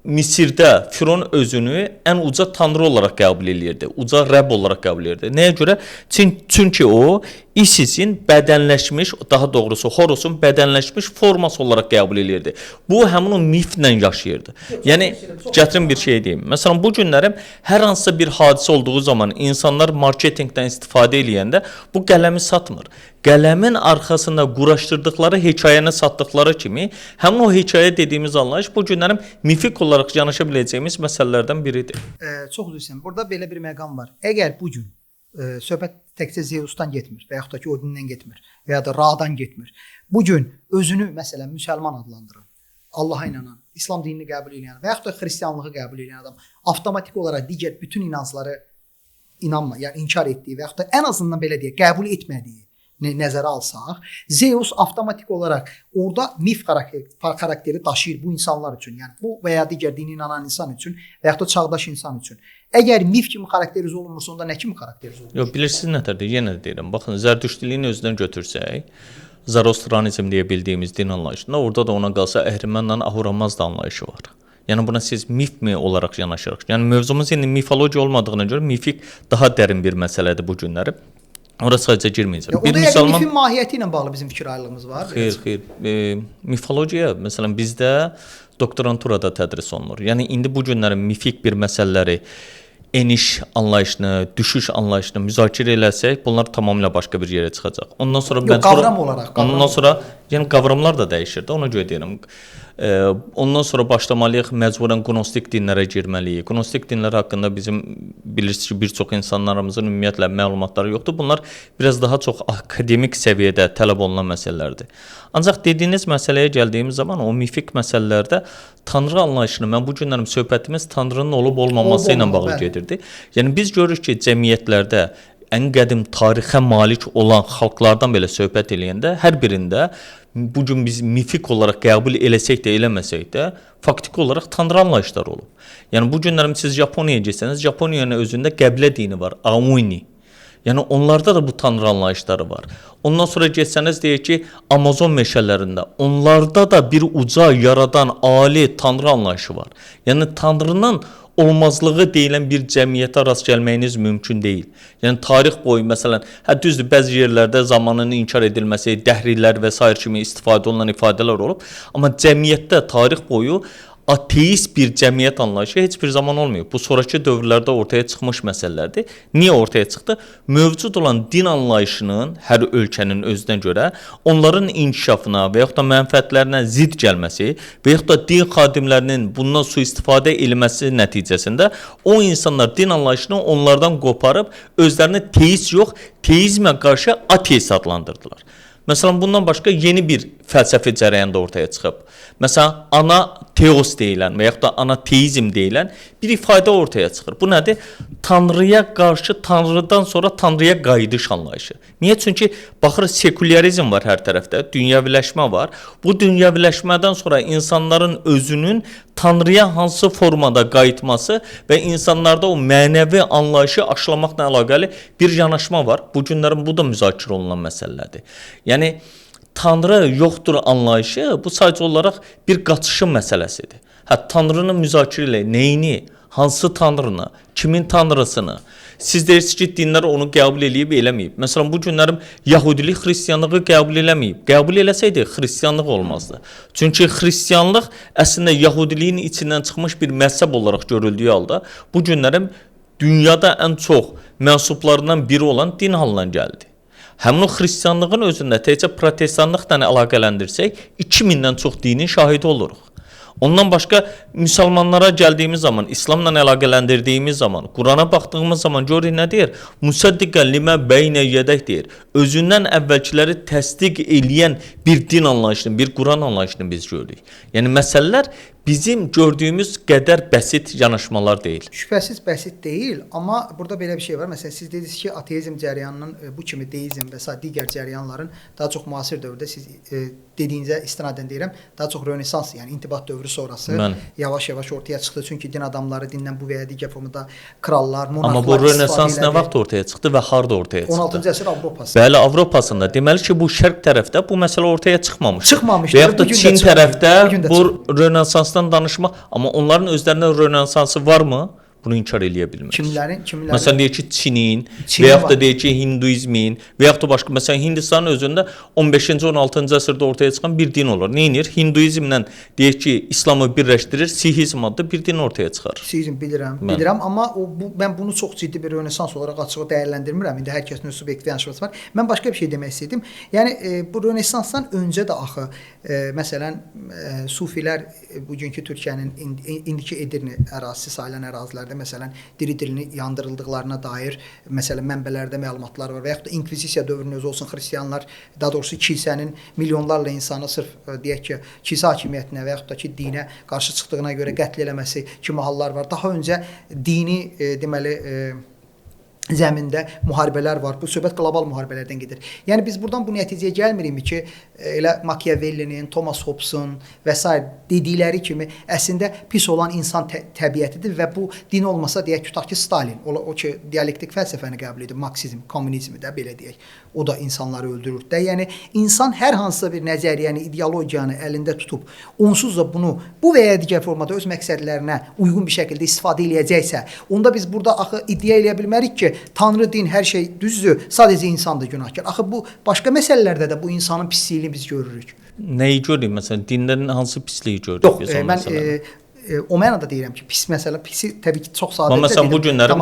Misirdə Firon özünü ən uca tanrı olaraq qəbul eləyirdi, uca Rəbb olaraq qəbul eləyirdi. Nəyə görə? Çünki o İsisin bədənləşmiş, daha doğrusu Horusun bədənləşmiş forması olaraq qəbul eləyirdi. Bu həmin o miflə yaşayırdı. Yəni gətirim bir şey deyim. Məsələn bu günlərim hər hansısa bir hadisə olduğu zaman insanlar marketinqdən istifadə eləyəndə bu qələmi satmır. Qələmin arxasında quraşdırdıqları hekayəni satdıqları kimi, həmin o hekayə dediyimiz anlayış bu günlərin mifik olaraq yanaşa biləcəyimiz məsələlərdən biridir. Çox üzr istəyirəm. Burada belə bir məqam var. Əgər bu gün söhbət təkcə Zeusdan getmir və yaxud da ki Odindən getmir və ya da Radan getmir. Bu gün özünü məsələn müsəlman adlandıran, Allaha inanan, İslam dinini qəbul edən və yaxud da xristianlığı qəbul edən adam avtomatik olaraq digər bütün inancları inanma, yəni inkar etdiyi və yaxud da ən azından belə deyək, qəbul etmədiyi nəzərə alsaq, Zeus avtomatik olaraq orada mif xarakteri daşıyır bu insanlar üçün. Yəni bu və ya digər dinə inanan insan üçün və yaxud da çağdaş insan üçün. Əgər mif kimi xarakterizə olunmursa, onda nə kimi xarakterizə olunur? Yox, bilirsiniz nətərdir? Yenə də deyirəm. Baxın, Zərdüştliliyin özündən götürsək, Zoroastranizm deyə bildiyimiz din anlayışında orada da ona qalsa Əhrimənlə Ahura Mazda anlayışı var. Yəni buna siz mifmi olaraq yanaşırıq? Yəni mövzumuz indi mifologiya olmadığına görə mifik daha dərin bir məsələdir bu günləri. Ora sadəcə girməyəcəm. Bir müsəlman mifin mahiyyəti ilə bağlı bizim fikir ayrılığımız var. Xeyr, xeyr. Mifologiya məsələn bizdə doktoranturada tədris olunur. Yəni indi bu günlərin mifik bir məsələləri eniş anlayışını, düşüş anlayışını müzakirə eləsək, bunlar tamamilə başqa bir yerə çıxacaq. Ondan sonra Yox, qavram olaraq. Ondan sonra yəni qavramlar da dəyişir də, ona görə deyirəm. Ondan sonra başlamalıyıq, məcburən qnostik dinlərə girməliyik. Qnostik dinlər haqqında bizim bilirsiniz ki, bir çox insanlarımızın ümumiyyətlə məlumatları yoxdur. Bunlar biraz daha çox akademik səviyyədə tələb olunan məsələlərdir. Ancaq dediyiniz məsələyə gəldiyimiz zaman o mifik məsələlərdə Tanrı anlayışını, mən bu günlərim söhbətimiz Tanrının olub olmaması ilə bağlı gedirdi. Yəni biz görürük ki, cəmiyyətlərdə ən qədim tarixə malik olan xalqlardan belə söhbət eləyəndə hər birində bu gün biz mifik olaraq qəbul eləsək də eləməsək də faktiki olaraq Tanrı anlayışları olub. Yəni bu günlərim siz Yaponiyaya getsəniz, Yaponiyanın özündə qəbilə dini var, Auni. Yəni onlarda da bu Tanrı anlayışları var. Ondan sonra getsəniz deyək ki, Amazon meşələrində onlarda da bir uca yaradan ali Tanrı anlayışı var. Yəni Tanrının olmazlığı deyilən bir cəmiyyətə rast gəlməyiniz mümkün deyil. Yəni tarix boyu məsələn, hə düzdür, bəzi yerlərdə zamanın inkar edilməsi, dəhrilər və sair kimi istifadə olunan ifadələr olub, amma cəmiyyətdə tarix boyu ateist bir cəmiyyət anlayışı heç bir zaman olmayıb. Bu sonrakı dövrlərdə ortaya çıxmış məsələlərdir. Niyə ortaya çıxdı? Mövcud olan din anlayışının hər ölkənin özünə görə onların inkişafına və yaxud da mənfəətlərinə zidd gəlməsi və yaxud da din xadimlərinin bundan sui-istifadə etməsi nəticəsində o insanlar din anlayışını onlardan qoparıb özlərini teist yox, teizmə qarşı ateist adlandırdılar. Məsələn, bundan başqa yeni bir fəlsəfi cərəyan da ortaya çıxıb. Məsələn, ana teos deyilən və yaxud da ana teizm deyilən bir ifadə ortaya çıxır. Bu nədir? Tanrıya qarşı, Tanrıdan sonra Tanrıya qayıdış anlayışı. Niyə? Çünki baxırıq, sekulyarizm var hər tərəfdə, dünyəviləşmə var. Bu dünyəviləşmədən sonra insanların özünün Tanrıya hansı formada qayıtması və insanlarda o mənəvi anlayışı aşılamaqla əlaqəli bir yanaşma var. Bu günlərin bu da müzakirə olunan məsələdir. Yəni Tanrı yoxdur anlayışı bu sadəcə olaraq bir qaçışın məsələsidir. Hə, Tanrını müzakirə elə, neyini, hansı Tanrını, kimin Tanrısını? Siz deyirsiniz ki, dinlər onu qəbul eləyib, eləməyib. Məsələn, bu günlərim Yahudilik xristianlığı qəbul eləməyib. Qəbul eləsəydi xristianlıq olmazdı. Çünki xristianlıq əslində Yahudiliyin içindən çıxmış bir məzhəb olaraq görüldüyü halda bu günlərim dünyada ən çox mənsublarından biri olan din halına gəldi. Həmin o xristianlığın özündə təkcə protestanlıqla əlaqələndirsək, 2000-dən çox dinin şahidi oluruq. Ondan başqa müsəlmanlara gəldiyimiz zaman, İslamla əlaqələndirdiyimiz zaman, Qurana baxdığımız zaman görürük nə deyir? Musaddiqən limə beynə yədək deyir. Özündən əvvəlkiləri təsdiq eləyən bir din anlayışını, bir Quran anlayışını biz görürük. Yəni məsələlər bizim gördüyümüz qədər bəsit yanaşmalar deyil. Şübhəsiz bəsit deyil, amma burada belə bir şey var. Məsələn, siz dediniz ki, ateizm cərəyanının bu kimi deizm və sair digər cərəyanların daha çox müasir dövrdə siz dediyinizə istinadən deyirəm, daha çox Rönesans, yəni intibah dövrü sonrası yavaş-yavaş ortaya çıxdı. Çünki din adamları dindən bu və ya digər formada krallar, monarxlar Amma bu Rönesans nə vaxt ortaya çıxdı və harda ortaya çıxdı? 16-cı əsr Avropasında. Bəli, Avropasında. Deməli ki, bu şərq tərəfdə bu məsələ ortaya çıxmamışdı. Çıxmamışdı. Və yaxud da Çin tərəfdə bu Rönesansdan danışmaq, amma onların özlərində Rönesansı varmı? Bunu inkar eləyə bilmərik. Kimlərin? Məsələn deyək ki, Çinin və yaxud da deyək ki, hinduizmin və yaxud da başqa, məsələn Hindistanın özündə 15-ci, 16-cı əsrdə ortaya çıxan bir din olur. Nə edir? Hinduizmlə deyək ki, İslamı birləşdirir, Sihizm adlı bir din ortaya çıxar. Sihizm bilirəm, amma mən bunu çox ciddi bir Rönesans olaraq açığı dəyərləndirmirəm. İndi hər kəsin öz subyektiv yanaşması var. Mən başqa bir şey demək istəyirdim. Yəni bu Rönesansdan öncə də axı məsələn sufilər bugünkü Türkiyənin indiki Edirne ərazisi sayılan ərazilərdə məsələn diri-dirini yandırıldıqlarına dair məsələn mənbələrdə məlumatlar var və yaxud da inkvizisiya dövrünün özü olsun xristianlar, daha doğrusu kilsənin milyonlarla insanı sırf deyək ki, kilsə hakimiyyətinə və yaxud da ki, dinə qarşı çıxdığına görə qətl eləməsi kimi hallar var. Daha öncə dini deməli zəmində müharibələr var. Bu söhbət qlobal müharibələrdən gedir. Yəni biz buradan bu nəticəyə gəlmirik ki, elə Machiavellinin, Thomas Hobbesin və sair dedikləri kimi əslində pis olan insan təbiətidir və bu din olmasa deyək tutaq ki, Stalin, o ki dialektik fəlsəfəni qəbul edir, marksizm, kommunizmi də belə deyək. O da insanları öldürür də. Yəni insan hər hansısa bir nəzəriyyəni, ideologiyanı əlində tutub onsuz da bunu bu və ya digər formada öz məqsədlərinə uyğun bir şəkildə istifadə eləyəcəksə, onda biz burada axı iddia eləyə bilmərik ki, Tanrı, din, hər şey düzdür, sadəcə insandır günahkar. Axı bu başqa məsələlərdə də bu insanın pisliyini biz görürük. Nəyi görürük məsələn? Dindən hansı pisliyi görürük Yox, biz o məsələdə? O mənada deyirəm ki, pis məsələ, pisi təbii ki, çox sadədir. Məsələn, bu günləri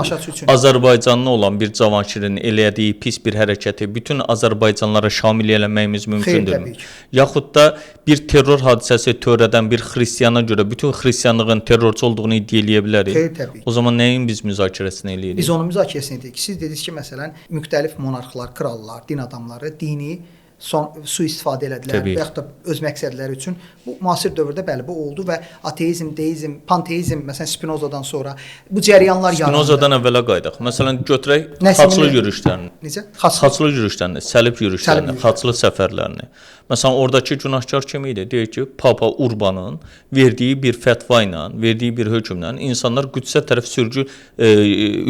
Azərbaycanlı olan bir Cavanşirin elədiyi pis bir hərəkəti bütün Azərbaycanlara şamil eləməyimiz mümkündürmü? Yaxud da bir terror hadisəsi törədən bir xristiyana görə bütün xristiyanlığın terrorçu olduğunu iddia eləyə bilərik. Xeyr, təbii ki. O zaman nəyin biz müzakirəsini eləyirik? Biz onun müzakirəsini edirik. Siz dediniz ki, məsələn, müxtəlif monarxlar, krallar, din adamları dini sui-istifadə elədilər və yaxud da öz məqsədləri üçün. Bu müasir dövrdə bəli bu oldu və ateizm, deizm, panteizm, məsələn Spinozadan sonra bu cəryanlar yarandı. Spinozadan əvvələ qayıdaq. Məsələn götürək xaçlı yürüşlərini. Necə? Xaçlı yürüşlərini, səlib yürüşlərini, xaçlı səfərlərini. Məsələn oradakı günahkar kim idi? Deyir ki, Papa Urbanın verdiyi bir fətva ilə, verdiyi bir hökmlə insanlar Qüdsə tərəf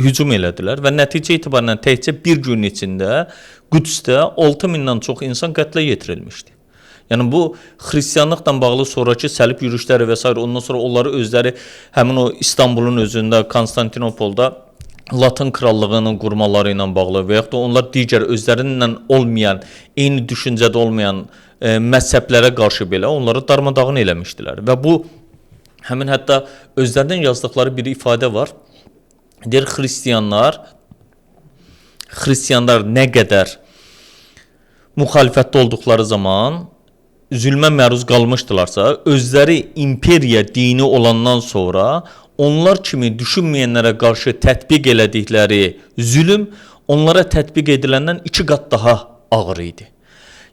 hücum elədilər və nəticə etibarilə təkcə bir gün içində Qüdsdə 6000-dən çox insan qətlə yetirilmişdi. Yəni bu xristianlıqla bağlı sonrakı səlib yürüşləri və s. ondan sonra onları özləri həmin o İstanbulun özündə, Konstantinopolda Latın krallığının qurmaları ilə bağlı və yaxud da onlar digər özlərindən olmayan, eyni düşüncədə olmayan məzhəblərə qarşı belə onları darmadağın eləmişdilər. Və bu həmin hətta özlərinin yazdıqları bir ifadə var. Deyir xristianlar nə qədər müxalifətdə olduqları zaman zülmə məruz qalmışdılarsa, özləri imperiya dini olandan sonra onlar kimi düşünməyənlərə qarşı tətbiq elədikləri zülm onlara tətbiq ediləndən 2 qat daha ağır idi.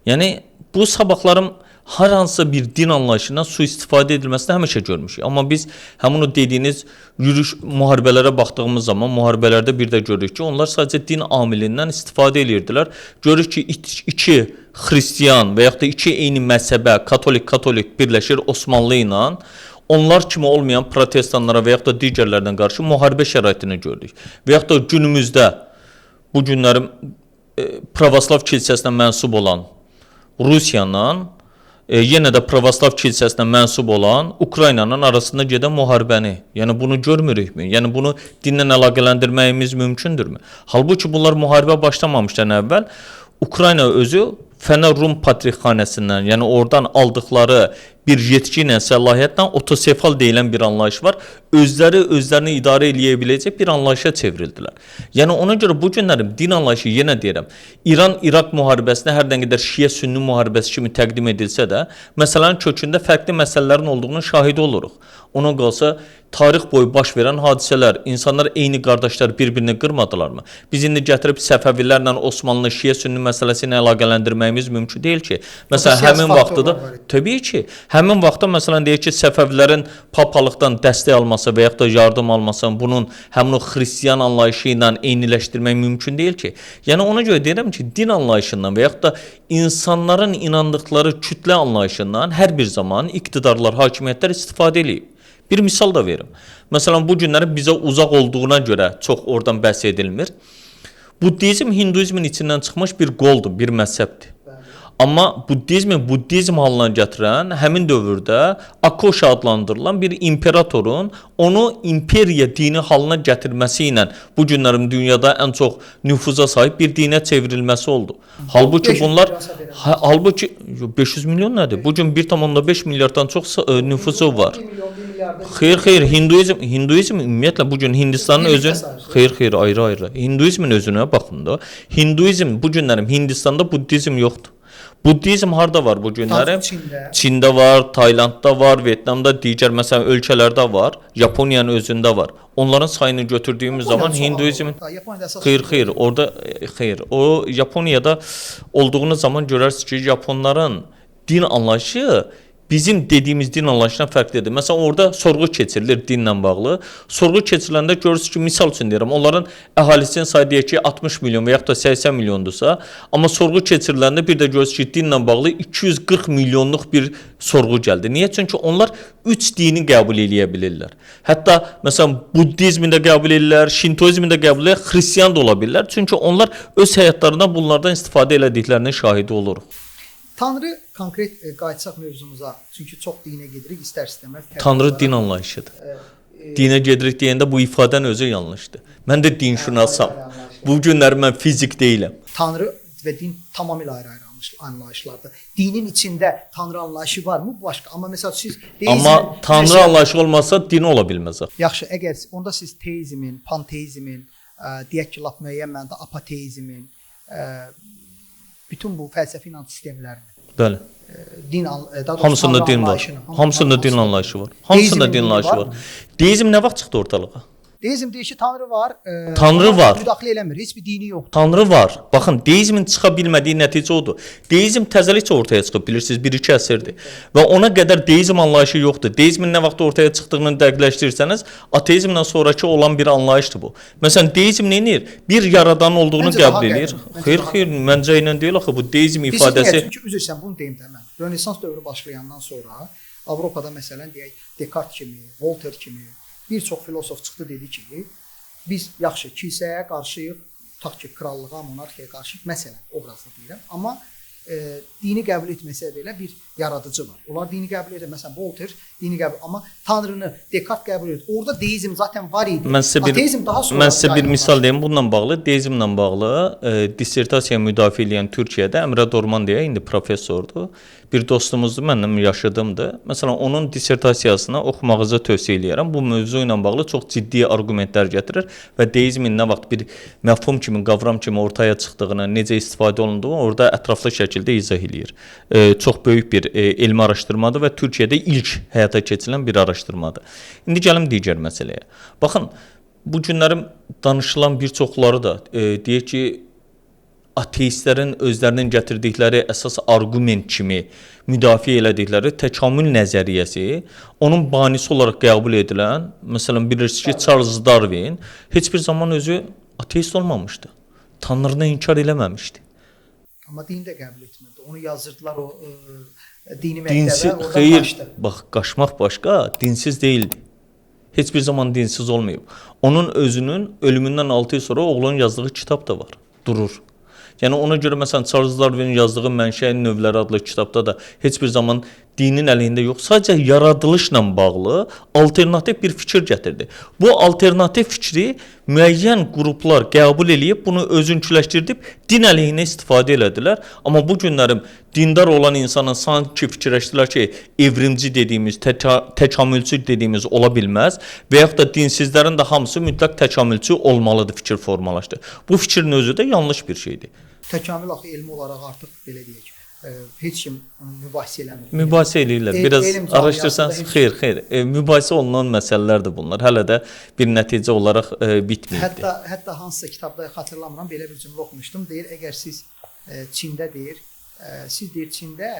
Yəni bu sabahlarım hər hansısa bir din anlayışından sui-istifadə edilməsini həmişə görmüşük. Amma biz həmin o dediyiniz yürüş müharibələrə baxdığımız zaman müharibələrdə bir də görürük ki, onlar sadəcə din amilindən istifadə edirdilər. Görürük ki, iki xristian və yaxud da iki eyni məzhəbə, katolik birləşir Osmanlı ilə. Onlar kimi olmayan protestanlara və yaxud da digərlərdən qarşı müharibə şəraitini görürük. Və yaxud da günümüzdə bu günlərin pravoslav kilsəsinə mənsub olan Rusiyanın yenə də pravoslav kilsəsinə mənsub olan Ukraynanın arasında gedən müharibəni. Yəni bunu görmürükmü? Yəni bunu dinlə əlaqələndirməyimiz mümkündürmü? Halbuki bunlar müharibə başlamamışdan əvvəl Ukrayna özü Fənər Rum Patrikxanəsindən, yəni oradan aldıqları bir yetki ilə, səlahiyyətlə otosefal deyilən bir anlayış var. Özləri özlərini idarə eləyə biləcək bir anlayışa çevrildilər. Yəni ona görə bu günlərim din anlayışı, yenə deyirəm, İran-İraq müharibəsinə hər nə qədər şiə-sünni müharibəsi kimi təqdim edilsə də, məsələnin kökündə fərqli məsələlərin olduğunun şahidi oluruq. Ona qalsa tarix boyu baş verən hadisələr, insanlar eyni qardaşlar bir-birini qırmadılarmı? Biz indi gətirib Səfəvilərlə Osmanlı şiə-sünni məsələsi ilə əlaqələndirməyimiz mümkün deyil ki. Məsələn, həmin vaxtda da təbii ki, həmin vaxtda məsələn deyək ki, Səfəvilərin papalıqdan dəstək alması və yaxud da yardım alması, bunun həmin o xristian anlayışı ilə eyniləşdirmək mümkün deyil ki. Yəni ona görə deyirəm ki, din anlayışından və yaxud da insanların inandıqları kütlə anlayışından hər bir zaman iqtidarlar, hakimiyyətlər istifadə eləyib. Bir misal da verim. Məsələn, bu günləri bizə uzaq olduğuna görə çox oradan bəhs edilmir. Buddizm hinduizmin içindən çıxmış bir qoldur, bir məzhəbdir. Amma buddizmi buddizm halına gətirən həmin dövrdə Akoşa adlandırılan bir imperatorun onu imperiya dini halına gətirməsi ilə bu günlərin dünyada ən çox nüfuza sahib bir dinə çevrilməsi oldu. Halbuki bunlar halbuki 500 milyon nədir? Bu gün 1,5 milyarddan çox nüfusu var. Xeyr, xeyr, hinduizm ümumiyyətlə bu gün Hindistanın özün xeyr, xeyr, ayrı-ayrı. Hinduizmin özünə baxın da. Hinduizm bu günlərim Hindistanda buddizm yoxdur. Buddizm harda var bu günlərim? Çində var, Taylandda var, Vyetnamda, digər məsələn ölkələrdə var, Yaponiyanın özündə var. Onların sayını götürdüyümüz zaman hinduizmin xeyr, xeyr, orada xeyr. O Yaponiyada olduğunuz zaman görərsiniz ki, yaponların din anlayışı bizim dediyimiz din anlayışından fərqlidir. Məsələn, orada sorğu keçirilir dinlə bağlı. Sorğu keçiriləndə görürsünüz ki, misal üçün deyirəm, onların əhalisinin sayı deyək ki, 60 milyon və yaxud da 80 milyondursa, amma sorğu keçiriləndə bir də görürsünüz ki, dinlə bağlı 240 milyonluq bir sorğu gəldi. Niyə? Çünki onlar 3 dini qəbul eləyə bilirlər. Hətta məsələn, buddizmi də qəbul edirlər, şintoizmi də qəbul edirlər, xristian da ola bilirlər. Çünki onlar öz həyatlarında bunlardan istifadə elədiklərinin şahidi oluruq. Tanrı konkret qayıtsaq mövzumuza, çünki çox dinə gedirik istər-istəməz. Tanrı din anlayışıdır. Dinə gedirik deyəndə bu ifadənin özü yanlışdır. Mən də dinşünasam. Bu günlər mən fizik deyiləm. Tanrı və din tamamilə ayrı-ayrı anlayışlardır. Dinin içində Tanrı anlayışı varmı? Başqa. Amma məsəl siz deizmin, amma Tanrı məsələn, anlayışı olmasa din ola bilməz. Yaxşı, əgər onda siz teizmin, panteizmin, deyək ki, lap müəyyən mənada apateizmin, bütün bu fəlsəfi inanc sistemlərinin. Bəli. Din daha hamısında din var. Hamısında din anlayışı var. Hamısında din anlayışı var. Deizm nə vaxt çıxdı ortalığa? Deizm deyir ki, Tanrı var. Tanrı var. Müdaxilə eləmir. Heç bir dini yoxdur. Tanrı var. Baxın, deizmin çıxa bilmədiyi nəticə odur. Deizm təzəlikcə ortaya çıxıb, bilirsiniz, 1-2 əsrdir. Və ona qədər deizm anlayışı yoxdur. Deizmin nə vaxt ortaya çıxdığını dəqiqləşdirsəniz, ateizmdən sonrakı olan bir anlayışdır bu. Məsələn, deizm nə edir? Bir yaradan olduğunu məncə qəbul eləyir. Xeyr, xeyr, məncə ilə deyil axı bu deizm ifadəsi. Çünki üzr istəyirəm, bunu deyim də mən. Rönesans dövrü başlayandan sonra Avropada məsələn deyək Dekart kimi, Voltaire kimi bir çox filosof çıxdı dedi ki, biz yaxşı kilsəyə qarşıyıq, tutaq ki, krallığa, monarxiyaya qarşıyıq, məsələn, obrazlı deyirəm, amma dini qəbul etməsə belə bir yaradıcı var. Onlar dini qəbul edir. Məsələn, Voltaire dini qəbul, amma Tanrını Dekart qəbul edir. Orada deizm zaten var idi. Mən sizə bir, ateizm daha sonra. Mən sizə bir misal deyim bununla bağlı, deizmlə bağlı dissertasiya müdafiə edən Türkiyədə Əmrə Dorman deyə indi professordur. Bir dostumuzdur, məndən yaşıdımdır. Məsələn, onun dissertasiyasını oxumağınızı tövsiyə eləyirəm. Bu mövzu ilə bağlı çox ciddi arqumentlər gətirir və deizmin nə vaxt bir məfhum kimi, qavram kimi ortaya çıxdığını, necə istifadə olunduğunu orada ətraflı şəkildə izah eləyir. Çox böyük bir elmi araşdırmadır və Türkiyədə ilk həyata keçirilən bir araşdırmadır. İndi gəlim digər məsələyə. Baxın, bu günlərim danışılan bir çoxları da deyir ki, ateistlərin özlərinin gətirdikləri əsas arqument kimi müdafiə elədikləri təkamül nəzəriyyəsi, onun banisi olaraq qəbul edilən, məsələn, bilirsiniz ki, Charles Darwin heç bir zaman özü ateist olmamışdı. Tanrını inkar eləməmişdi. Amma dini də qəbul etmirdi. Onu yazdırdılar o dini məktəbə, oradan xeyr, qaçdı. Bax, qaçmaq başqa, dinsiz deyildi. Heç bir zaman dinsiz olmayıb. Onun özünün ölümündən 6 il sonra oğlunun yazdığı kitab da var, durur. Yəni ona görə məsələn Charles Darwinin yazdığı Mənşəyin Növləri adlı kitabda da heç bir zaman dinin əleyhində yox, sadəcə yaradılışla bağlı alternativ bir fikir gətirdi. Bu alternativ fikri müəyyən qruplar qəbul eləyib, bunu özünküləşdirdib, din əleyhinə istifadə elədilər. Amma bu günlərim dindar olan insanın sanki fikirləşdilər ki, evrimci dediyimiz, təkamülçü dediyimiz ola bilməz və yaxud da dinsizlərin də hamısı mütləq təkamülçü olmalıdır fikir formalaşdı. Bu fikrin özü də yanlış bir şeydir. Təkamül axı elmi olaraq artıq belə deyək, heç kim mübahisə eləmir. Mübahisə eləyirlər. Biraz araşdırsanız, xeyr, xeyr. Mübahisə olunan məsələlərdir bunlar. Hələ də bir nəticə olaraq bitməyibdir. Hətta hansısa kitabda xatırlamıram, belə bir cümlə oxumuşdum. Deyir, əgər siz Çində deyir, siz deyir Çində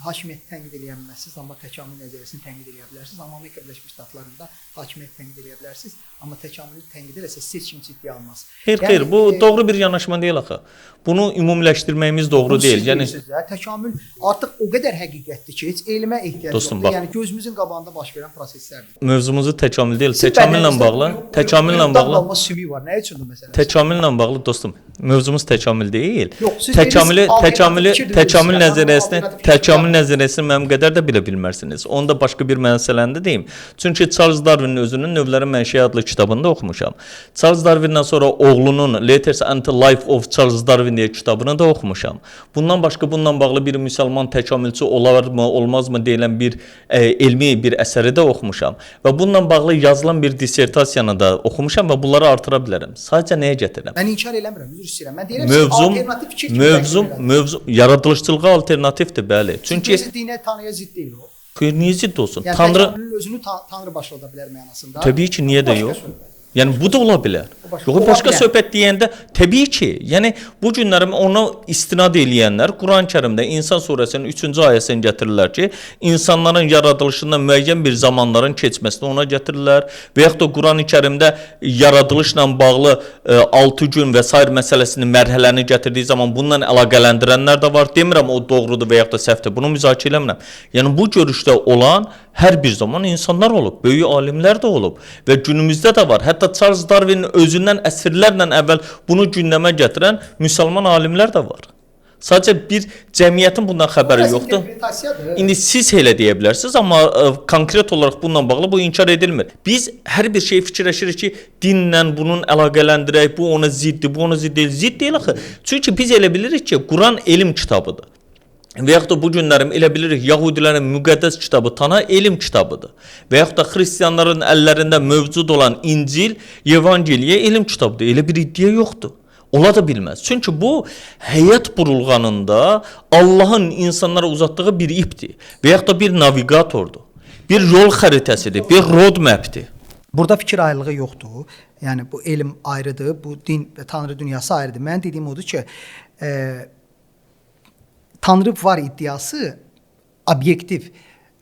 hakimiyyəti tənqid eləyə bilməzsiniz, amma təkamül nəzəriyyəsini tənqid eləyə bilərsiniz. Amma Amerika Birləşmiş Ştatlarında hakimiyyəti tənqid eləyə bilərsiniz, Amma təkamülü tənqid eləsə siz heç kim ciddiyə almaz. Xeyr, Yəni, xeyr, bu doğru bir yanaşma deyil axı. Bunu ümumiləşdirməyimiz doğru deyil. Yəni təkamül artıq o qədər həqiqətdir ki, heç elmə ehtiyac Dostum, yoxdur. bax. Yəni gözümüzün qabağında baş verən proseslərdir. Mövzumuzu təkamül deyil, təkamüllə bağlı, təkamüllə bağlı, qalma sümük var. Nə üçündür məsələ? təkamüllə bağlı dostum, mövzumuz təkamül deyil. Yox, siz təkamülü, dediniz, təkamülü, alternativ fikir təkamül deyirsiniz. nəzəriyyəsini, Alternativ fikir təkamül nəzəriyyəsini mənim qədər də bilə bilmərsiniz. Onu da başqa bir məsələni də deyim. Çünki Charles Darwinin özünün Növlərin Mənşəyi adlı kitabında oxumuşam. Charles Darwindən sonra oğlunun Letters and the Life of Charles Darwin deyə kitabını da oxumuşam. Bundan başqa bununla bağlı bir müsəlman təkamülçü olarmı, olmazmı deyilən bir elmi bir əsəri də oxumuşam və bununla bağlı yazılan bir dissertasiyanı da oxumuşam və bunları artıra bilərəm. Sadəcə nəyə gətirirəm? Mən inkar eləmirəm, üzr istəyirəm. Mən deyirəm ki, alternativ fikir kimi Mövzum, təqdim mövzu yaradılışçılığa alternativdir, bəli. Çünki Çünki dinə, Tanrıya zidd deyil o. xeyr, niyə zidd olsun? Yəni Tanrı təkamülün özünü Tanrı başlada bilər mənasında. təbii ki, niyə də Başqa yox? söhbət. Yəni bu da ola bilər. Başqa- Yox, ola başqa bilər. söhbət deyəndə təbii ki, yəni bu günlərim ona istinad eləyənlər Quran-Kərimdə İnsan surəsinin 3-cü ayəsini gətirirlər ki, insanların yaradılışından müəyyən bir zamanların keçməsini ona gətirirlər və yaxud da Quran-Kərimdə yaradılışla bağlı 6 gün və sair məsələsini, mərhələni gətirdiyi zaman bununla əlaqələndirənlər də var. Demirəm o doğrudur və yaxud da səhvdir. Bunu müzakirə eləmirəm. Yəni bu görüşdə olan hər bir zaman insanlar olub, böyük alimlər də olub və günümüzdə də var. Hətta Charles Darwinin özündən əsrlərlə əvvəl bunu gündəmə gətirən müsəlman alimlər də var. Sadəcə bir cəmiyyətin bundan xəbəri Biraz yoxdur. interpretasiyadır. İndi siz elə deyə bilərsiniz, amma konkret olaraq bununla bağlı bu inkar edilmir. Biz hər bir şeyi fikirləşirik ki, dinlə bunun əlaqələndirək, bu ona ziddir, bu ona zidd deyil. Zidd deyil axı. Çünki biz elə bilirik ki, Quran elm kitabıdır. Və yaxud da bu günlərim elə bilirik Yahudilərin müqəddəs kitabı Tana elm kitabıdır. Və yaxud da xristianların əllərində mövcud olan İncil, Yevangeliya elm kitabıdır. Elə bir iddia yoxdur. Ola da bilməz. Çünki bu həyat burulğanında Allahın insanlara uzatdığı bir ipdir və yaxud da bir navigatordur. Bir yol xəritəsidir, bir roadmap'dir. Burada fikir ayrılığı yoxdur. Yəni bu elm ayrıdır, bu din və Tanrı dünyası ayrıdır. Mənim dediyim odur ki, Tanrı var iddiası obyektiv,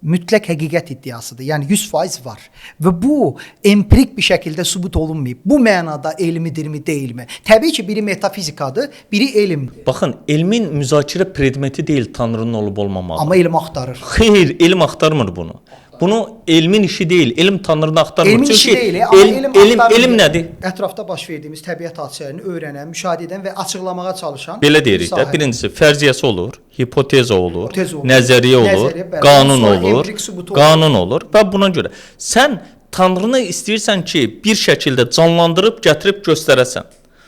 mütləq həqiqət iddiasıdır. Yəni 100% var. Və bu empirik bir şəkildə sübut olunmayıb. Bu mənada elmidirmi, deyilmi? Təbii ki, biri metafizikadır, biri elmdir. Baxın, elmin müzakirə predmeti deyil Tanrının olub olmamağı. Amma elm axtarır. Xeyr, elm axtarmır bunu. Bunu elmin işi deyil. Elm Tanrını axtarmır. Elmin Çünki işi deyil, amma elm axtarmır. Elm nədir? Ətrafda baş verdiyimiz təbiət hadisələrini öyrənən, müşahidə edən və açıqlamağa çalışan Belə deyirik də. sahə. Birincisi fərziyyəsi olur, hipoteza olur, Hipotez olur, nəzəriyyə olur, nəzəriyyə, bəli. qanun Sonra olur, empirik sübutu olur. qanun olur və buna görə sən Tanrını istəyirsən ki, bir şəkildə canlandırıb gətirib göstərəsən.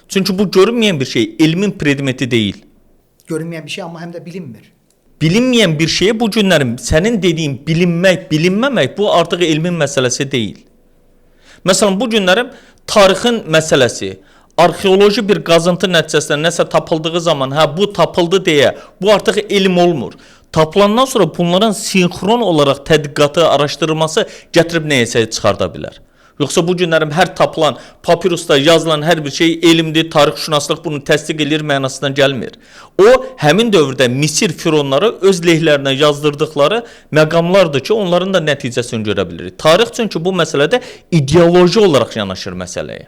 Çünki bu görünməyən bir şey, elmin predmeti deyil. Görünməyən bir şey, amma həm də bilinmir. Bilinməyən bir şeyi bu günlərim sənin dediyin bilinmək, bilinməmək bu artıq elmin məsələsi deyil. Məsələn, bu günlərim tarixin məsələsi, arxeoloji bir qazıntı nəticəsində nəsə tapıldığı zaman, hə bu tapıldı deyə, bu artıq elm olmur. Tapılandan sonra bunların sinxron olaraq tədqiqatı, araşdırılması gətirib nəyəsə çıxarda bilər. Yoxsa bu günlərim hər tapılan papirusda yazılan hər bir şey elmdir, tarixşünaslıq bunu təsdiq eləyir mənasına gəlmir. O, həmin dövrdə Misir fironları öz lehlərinə yazdırdıqları məqamlardır ki, onların da nəticəsini görə bilirik. Tarix çünki bu məsələdə ideoloji olaraq yanaşır məsələyə.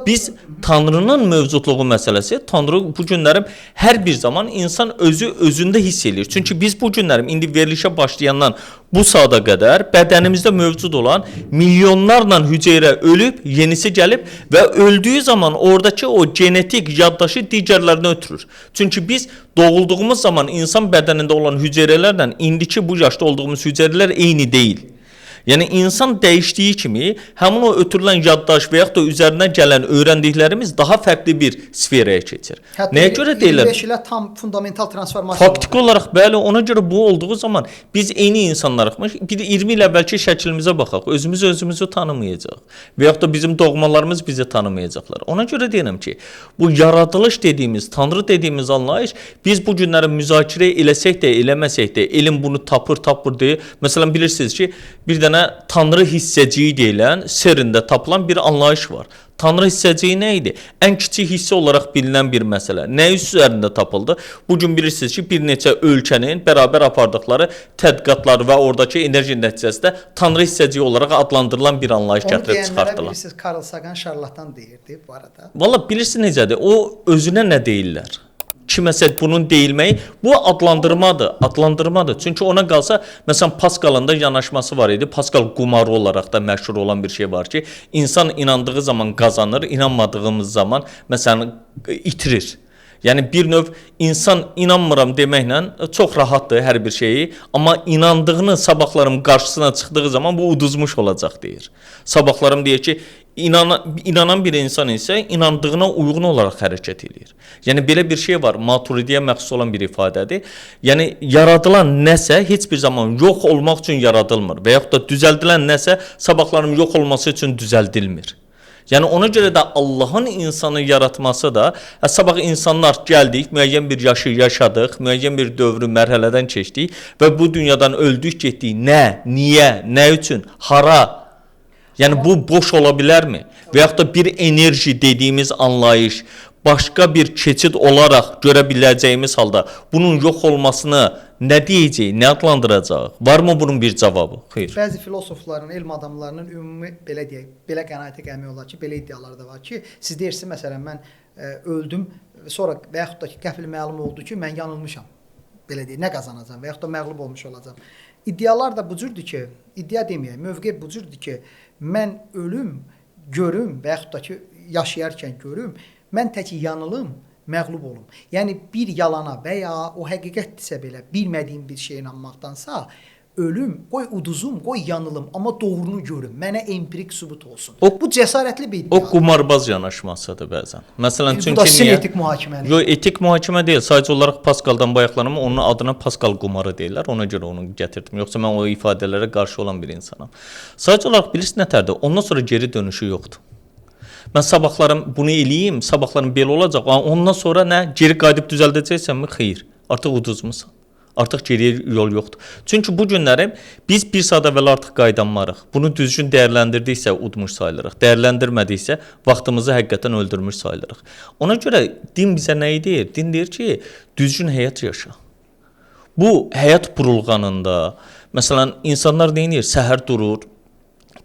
Biz Tanrının mövcudluğu məsələsi, Tanrı bu günlərim hər bir zaman insan özü özündə hiss eləyir. Çünki biz bu günlərim indi verilişə başlayandan bu saata qədər bədənimizdə mövcud olan milyonlarla hüceyrə ölüb, yenisi gəlib və öldüyü zaman oradakı o genetik yaddaşı digərlərinə ötürür. Çünki biz doğulduğumuz zaman insan bədənində olan hüceyrələrlə indiki bu yaşda olduğumuz hüceyrələr eyni deyil. Yəni insan dəyişdiyi kimi həmin o ötürülən yaddaş və yaxud da üzərinə gələn öyrəndiklərimiz daha fərqli bir sferaya keçir. Hətta Nəyə görə deyirlər? 25 ilə tam fundamental transformasiya. Faktiki olaraq bəli, ona görə bu olduğu zaman biz eyni insanlarıqmış. Bir 20 il əvvəlki şəklimizə baxaq, özümüz özümüzü tanımayacaq və yaxud da bizim doğmalarımız bizi tanımayacaqlar. Ona görə deyirəm ki, bu yaradılış dediyimiz, Tanrı dediyimiz anlayış biz bu günləri müzakirə eləsək də, eləməsək də, elm bunu tapır, tapmır deyə. Məsələn bilirsiniz ki, bir dənə dənə Tanrı hissəciyi deyilən CERN-də tapılan bir anlayış var. Tanrı hissəciyi nə idi? Ən kiçik hissə olaraq bilinən bir məsələ. Nə üzərində tapıldı? Bu gün bilirsiniz ki, bir neçə ölkənin bərabər apardıqları tədqiqatlar və oradakı enerji nəticəsində Tanrı hissəciyi olaraq adlandırılan bir anlayış Onu gətirib deyənlərə çıxartdılar. bilirsiniz, Carl Sagan şarlatan deyirdi bu arada. Valla bilirsiniz necədir? O özünə nə deyirlər? Kiməsə bunun deyilməyi bu adlandırmadır, adlandırmadır. Çünki ona qalsa, məsələn Paskalın da yanaşması var idi. Paskal qumarı olaraq da məşhur olan bir şey var ki, insan inandığı zaman qazanır, inanmadığımız zaman məsələn itirir. Yəni bir növ insan inanmıram deməklə çox rahatdır hər bir şeyi, amma inandığını sabahlarım qarşısına çıxdığı zaman bu uduzmuş olacaq deyir. Sabahlarım deyir ki, inanan bir insan isə inandığına uyğun olaraq hərəkət eləyir. Yəni belə bir şey var, Maturidiyə məxsus olan bir ifadədir. Yəni yaradılan nəsə heç bir zaman yox olmaq üçün yaradılmır və yaxud da düzəldilən nəsə sabahlarım yox olması üçün düzəldilmir. Yəni ona görə də Allahın insanı yaratması da, sabah insanlar gəldik, müəyyən bir yaşı yaşadıq, müəyyən bir dövrü, mərhələdən keçdik və bu dünyadan öldük, getdik. Nə, niyə, nə üçün, hara? Yəni bu boş ola bilərmi? Və yaxud da bir enerji dediyimiz anlayış başqa bir keçid olaraq görə biləcəyimiz halda bunun yox olmasını nə deyəcəyik, nə adlandıracağıq? Varmı bunun bir cavabı? Xeyr. Bəzi filosofların, elm adamlarının ümumi belə deyək, belə qənaətə gəlmək olar ki, belə iddialar da var ki, siz deyirsiniz məsələn mən öldüm, sonra və yaxud da ki, qəfil məlum oldu ki, mən yanılmışam. Belə deyək, nə qazanacağam və yaxud da məğlub olmuş olacağam. İddialar da bu cürdür ki, iddia deməyək, mövqe bu cürdür ki, mən ölüm, görüm və yaxud da ki, yaşayarkən görüm, mən tək yanılım, məğlub olum. Yəni bir yalana və ya o həqiqətdirsə belə bilmədiyim bir şeyə inanmaqdansa, ölüm, qoy uduzum, qoy yanılım, amma doğrunu görüm. Mənə empirik sübut olsun. Bu cəsarətli bir iddia. O qumarbaz yanaşmasıdır bəzən. Məsələn, çünki bu da sizin niyə? etik mühakiməniz. Yox, etik mühakimə deyil. Sadəcə olaraq Paskaldan bayaqlarım, onun adına Paskal qumarı deyirlər. Ona görə onu gətirdim. Yoxsa mən o ifadələrə qarşı olan bir insanam. Sadəcə olaraq bilirsiniz nətərdir? Ondan sonra geri dönüşü yoxdur. Mən sabahlarım bunu eləyim, sabahlarım belə olacaq. Ondan sonra nə? Geri qayıdıb düzəldəcəksənmi? Xeyr. Artıq uduzmusan. Artıq geriyə yol yoxdur. Çünki bu günləri biz bir saat əvvəl artıq qayıdanmarıq. Bunu düzgün dəyərləndirdiksə udmuş sayılırıq. Dəyərləndirmədiksə vaxtımızı həqiqətən öldürmüş sayılırıq. Ona görə din bizə nə deyir? Din deyir ki, düzgün həyat yaşa. Bu həyat burulğanında, məsələn, insanlar nə edir? Səhər durur,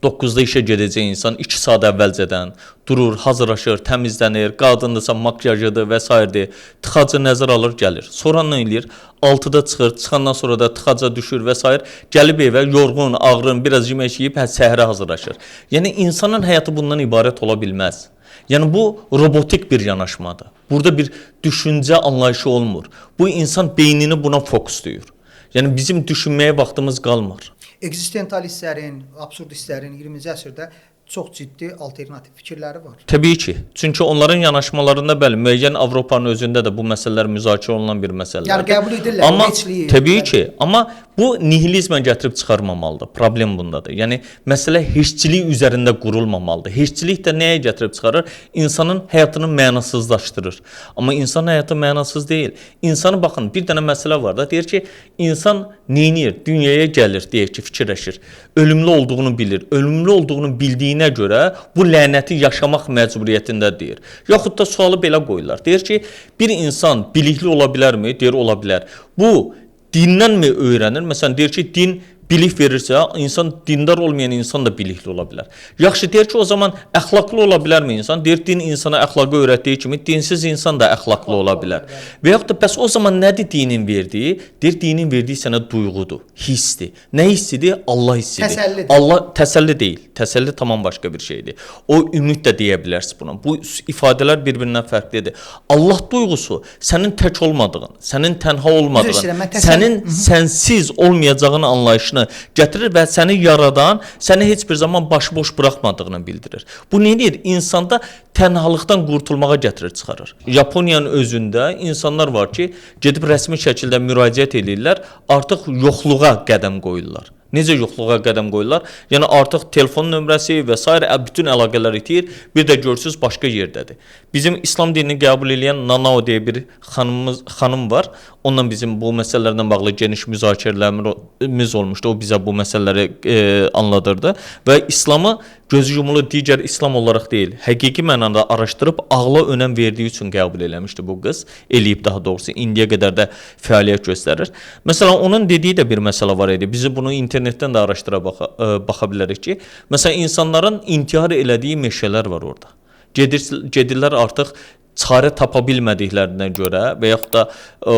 9-da işə gedəcək insan 2 saat əvvəlcədən durur, hazırlaşır, təmizlənir, qadındırsa makyajıdır və s. Tıxacı nəzər alır, gəlir. Sonra nə eləyir? 6-da çıxır, çıxandan sonra da tıxaca düşür və s. Gəlib evə yorğun, ağrın, biraz yemək yeyib səhərə hazırlaşır. Yəni insanın həyatı bundan ibarət ola bilməz. Yəni bu robotik bir yanaşmadır. Burada bir düşüncə anlayışı olmur. Bu insan beynini buna fokuslayır. Yəni bizim düşünməyə vaxtımız qalmır. Ekzistentalistlərin, absurdistlərin 20-ci əsrdə çox ciddi alternativ fikirləri var. Təbii ki. Çünki onların yanaşmalarında bəli, müəyyən Avropanın özündə də bu məsələlər müzakirə olunan bir məsələlərdir. Yəni qəbul edirlər, amma heçliyi. Təbii ki, amma bu nihilizmə gətirib çıxarmamalıdır. Problem bundadır. Yəni məsələ heççilik üzərində qurulmamalıdır. Heççilik də nəyə gətirib çıxarır? İnsanın həyatını mənasızlaşdırır. Amma insanın həyatı mənasız deyil. İnsanı baxın, bir dənə məsələ var da, deyir ki, insan neynir? Dünyaya gəlir, deyir ki, fikirləşir. Ölümlü olduğunu bilir. Ölümlü olduğunu bildiyinə görə bu lənəti yaşamaq məcburiyyətində deyir. Yaxud da sualı belə qoyurlar. Deyir ki, bir insan bilikli ola bilərmi? Deyir, ola bilər. Bu dindənmi öyrənir? Məsələn, deyir ki, din bilik verirsə, insan dindar olmayan insan da bilikli ola bilər. Yaxşı, deyir ki, o zaman əxlaqlı ola bilərmi insan? Deyir, din insana əxlaqı öyrətdiyi kimi dinsiz insan da əxlaqlı ola bilər. Və yaxud da bəs o zaman nədir dinin verdiyi? Deyir, dinin verdiyi sənə duyğudur, hissdir. Nə hissidir? Allah hissidir. Təsəllidir. Allah təsəlli deyil. Təsəlli tamam başqa bir şeydir. O ümid də deyə bilərsiniz buna. Bu ifadələr bir-birindən fərqlidir. Allah duyğusu sənin tək olmadığın, sənin tənha olmadığın, sənin sənsiz olmayacağın anlayışını gətirir və səni yaradan, səni heç bir zaman başıboş buraxmadığını bildirir. Bu nə edir? İnsanda tənhalıqdan qurtulmağa gətirir, çıxarır. Yaponiyanın özündə insanlar var ki, gedib rəsmi şəkildə müraciət eləyirlər, artıq yoxluğa qədəm qoyurlar. Necə yoxluğa qədəm qoyurlar? Yəni artıq telefon nömrəsi və sair bütün əlaqələr itir. Bir də görürsüz başqa yerdədir. Bizim İslam dinini qəbul eləyən Nanao deyə bir xanım var. Onunla bizim bu məsələlərlə bağlı geniş müzakirələrimiz olmuşdu. O bizə bu məsələləri anladırdı və İslamı gözü yumulu digər İslam olaraq deyil, həqiqi mənada araşdırıb ağla önəm verdiyi üçün qəbul eləmişdi bu qız. Eləyib daha doğrusu, indiyə qədər də fəaliyyət göstərir. Məsələn, onun dediyi də bir məsələ var idi. Bizi bunu internetdən də araşdıra baxa bilərik ki, məsələn, insanların intihar elədiyi meşələr var orada. Gedirlər artıq çarə tapa bilmədiklərinə görə və yaxud da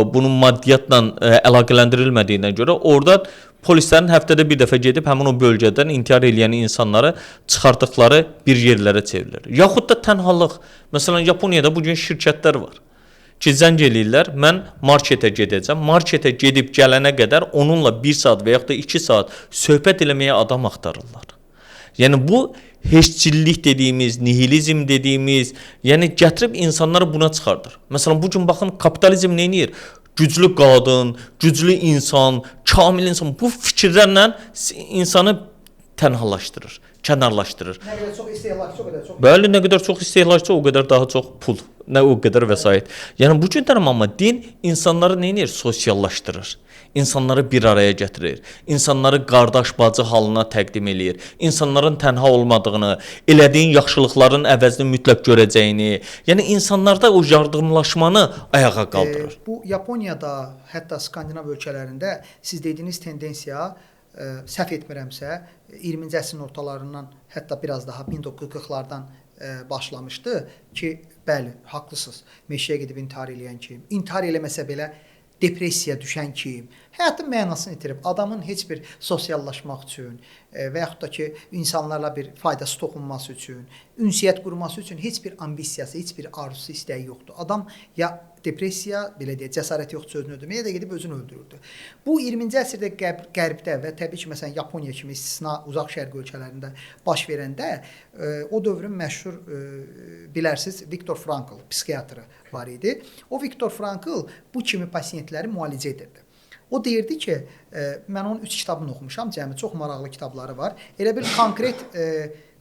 bunun maddiyyatla əlaqələndirilmədiyinə görə orada polislərin həftədə bir dəfə gedib həmin o bölgədən intihar eləyən insanları çıxartdıqları bir yerlərə çevrilir. Yaxud da tənhalıq. Məsələn, Yaponiyada bugün şirkətlər var ki, zəng eləyirlər, mən marketə gedəcəm. Marketə gedib gələnə qədər onunla 1 saat və yaxud da 2 saat söhbət eləməyə adam axtarırlar. Yəni bu heççillik dediyimiz, nihilizm dediyimiz, yəni gətirib insanları buna çıxardır. Məsələn, bugün baxın kapitalizm nə edir? Güclü qadın, güclü insan, kamil insan, bu fikirlərlə insanı tənhalaşdırır, kənarlaşdırır. Nə qədər çox istehlakçı, o qədər çox. Bəli, nə qədər çox istehlakçı, o qədər daha çox pul, nə o qədər vəsait. Yəni bu günlərəm amma din insanları nə edir? Sosiallaşdırır. İnsanları bir araya gətirir. İnsanları qardaş bacı halına təqdim eləyir. İnsanların tənha olmadığını, elədiyin yaxşılıqların əvəzini mütləq görəcəyini, yəni insanlarda o yardımlaşmanı ayağa qaldırır. Bu Yaponiyada, hətta Skandinav ölkələrində siz dediyiniz tendensiya, səhv etmirəmsə, 20-ci əsrin ortalarından, hətta biraz daha 1940-lardan başlamışdı ki, bəli, haqlısınız. Meşəyə gedib intihar eləyən kim, intihar eləməsə belə depressiyaya düşən kim, həyatın mənasını itirib, adamın heç bir sosiallaşmaq üçün və yaxud da ki, insanlarla bir faydası toxunması üçün, ünsiyyət qurması üçün heç bir ambisiyası, heç bir arzusu, istəyi yoxdur. Adam ya depressiya, belə deyək, cəsarəti yoxdur özünü öldürməyə, ya da gedib özünü öldürürdü. Bu 20-ci əsrdə Qərbdə və təbii ki, məsələn, Yaponiya kimi istisna uzaq şərq ölkələrində baş verəndə o dövrün məşhur, bilərsiniz, Viktor Frankl psixiatrı var idi. O Viktor Frankl bu kimi pasiyentləri müalicə edirdi. O deyirdi ki, mən onun 3 kitabını oxumuşam, cəmi çox maraqlı kitabları var. Elə bir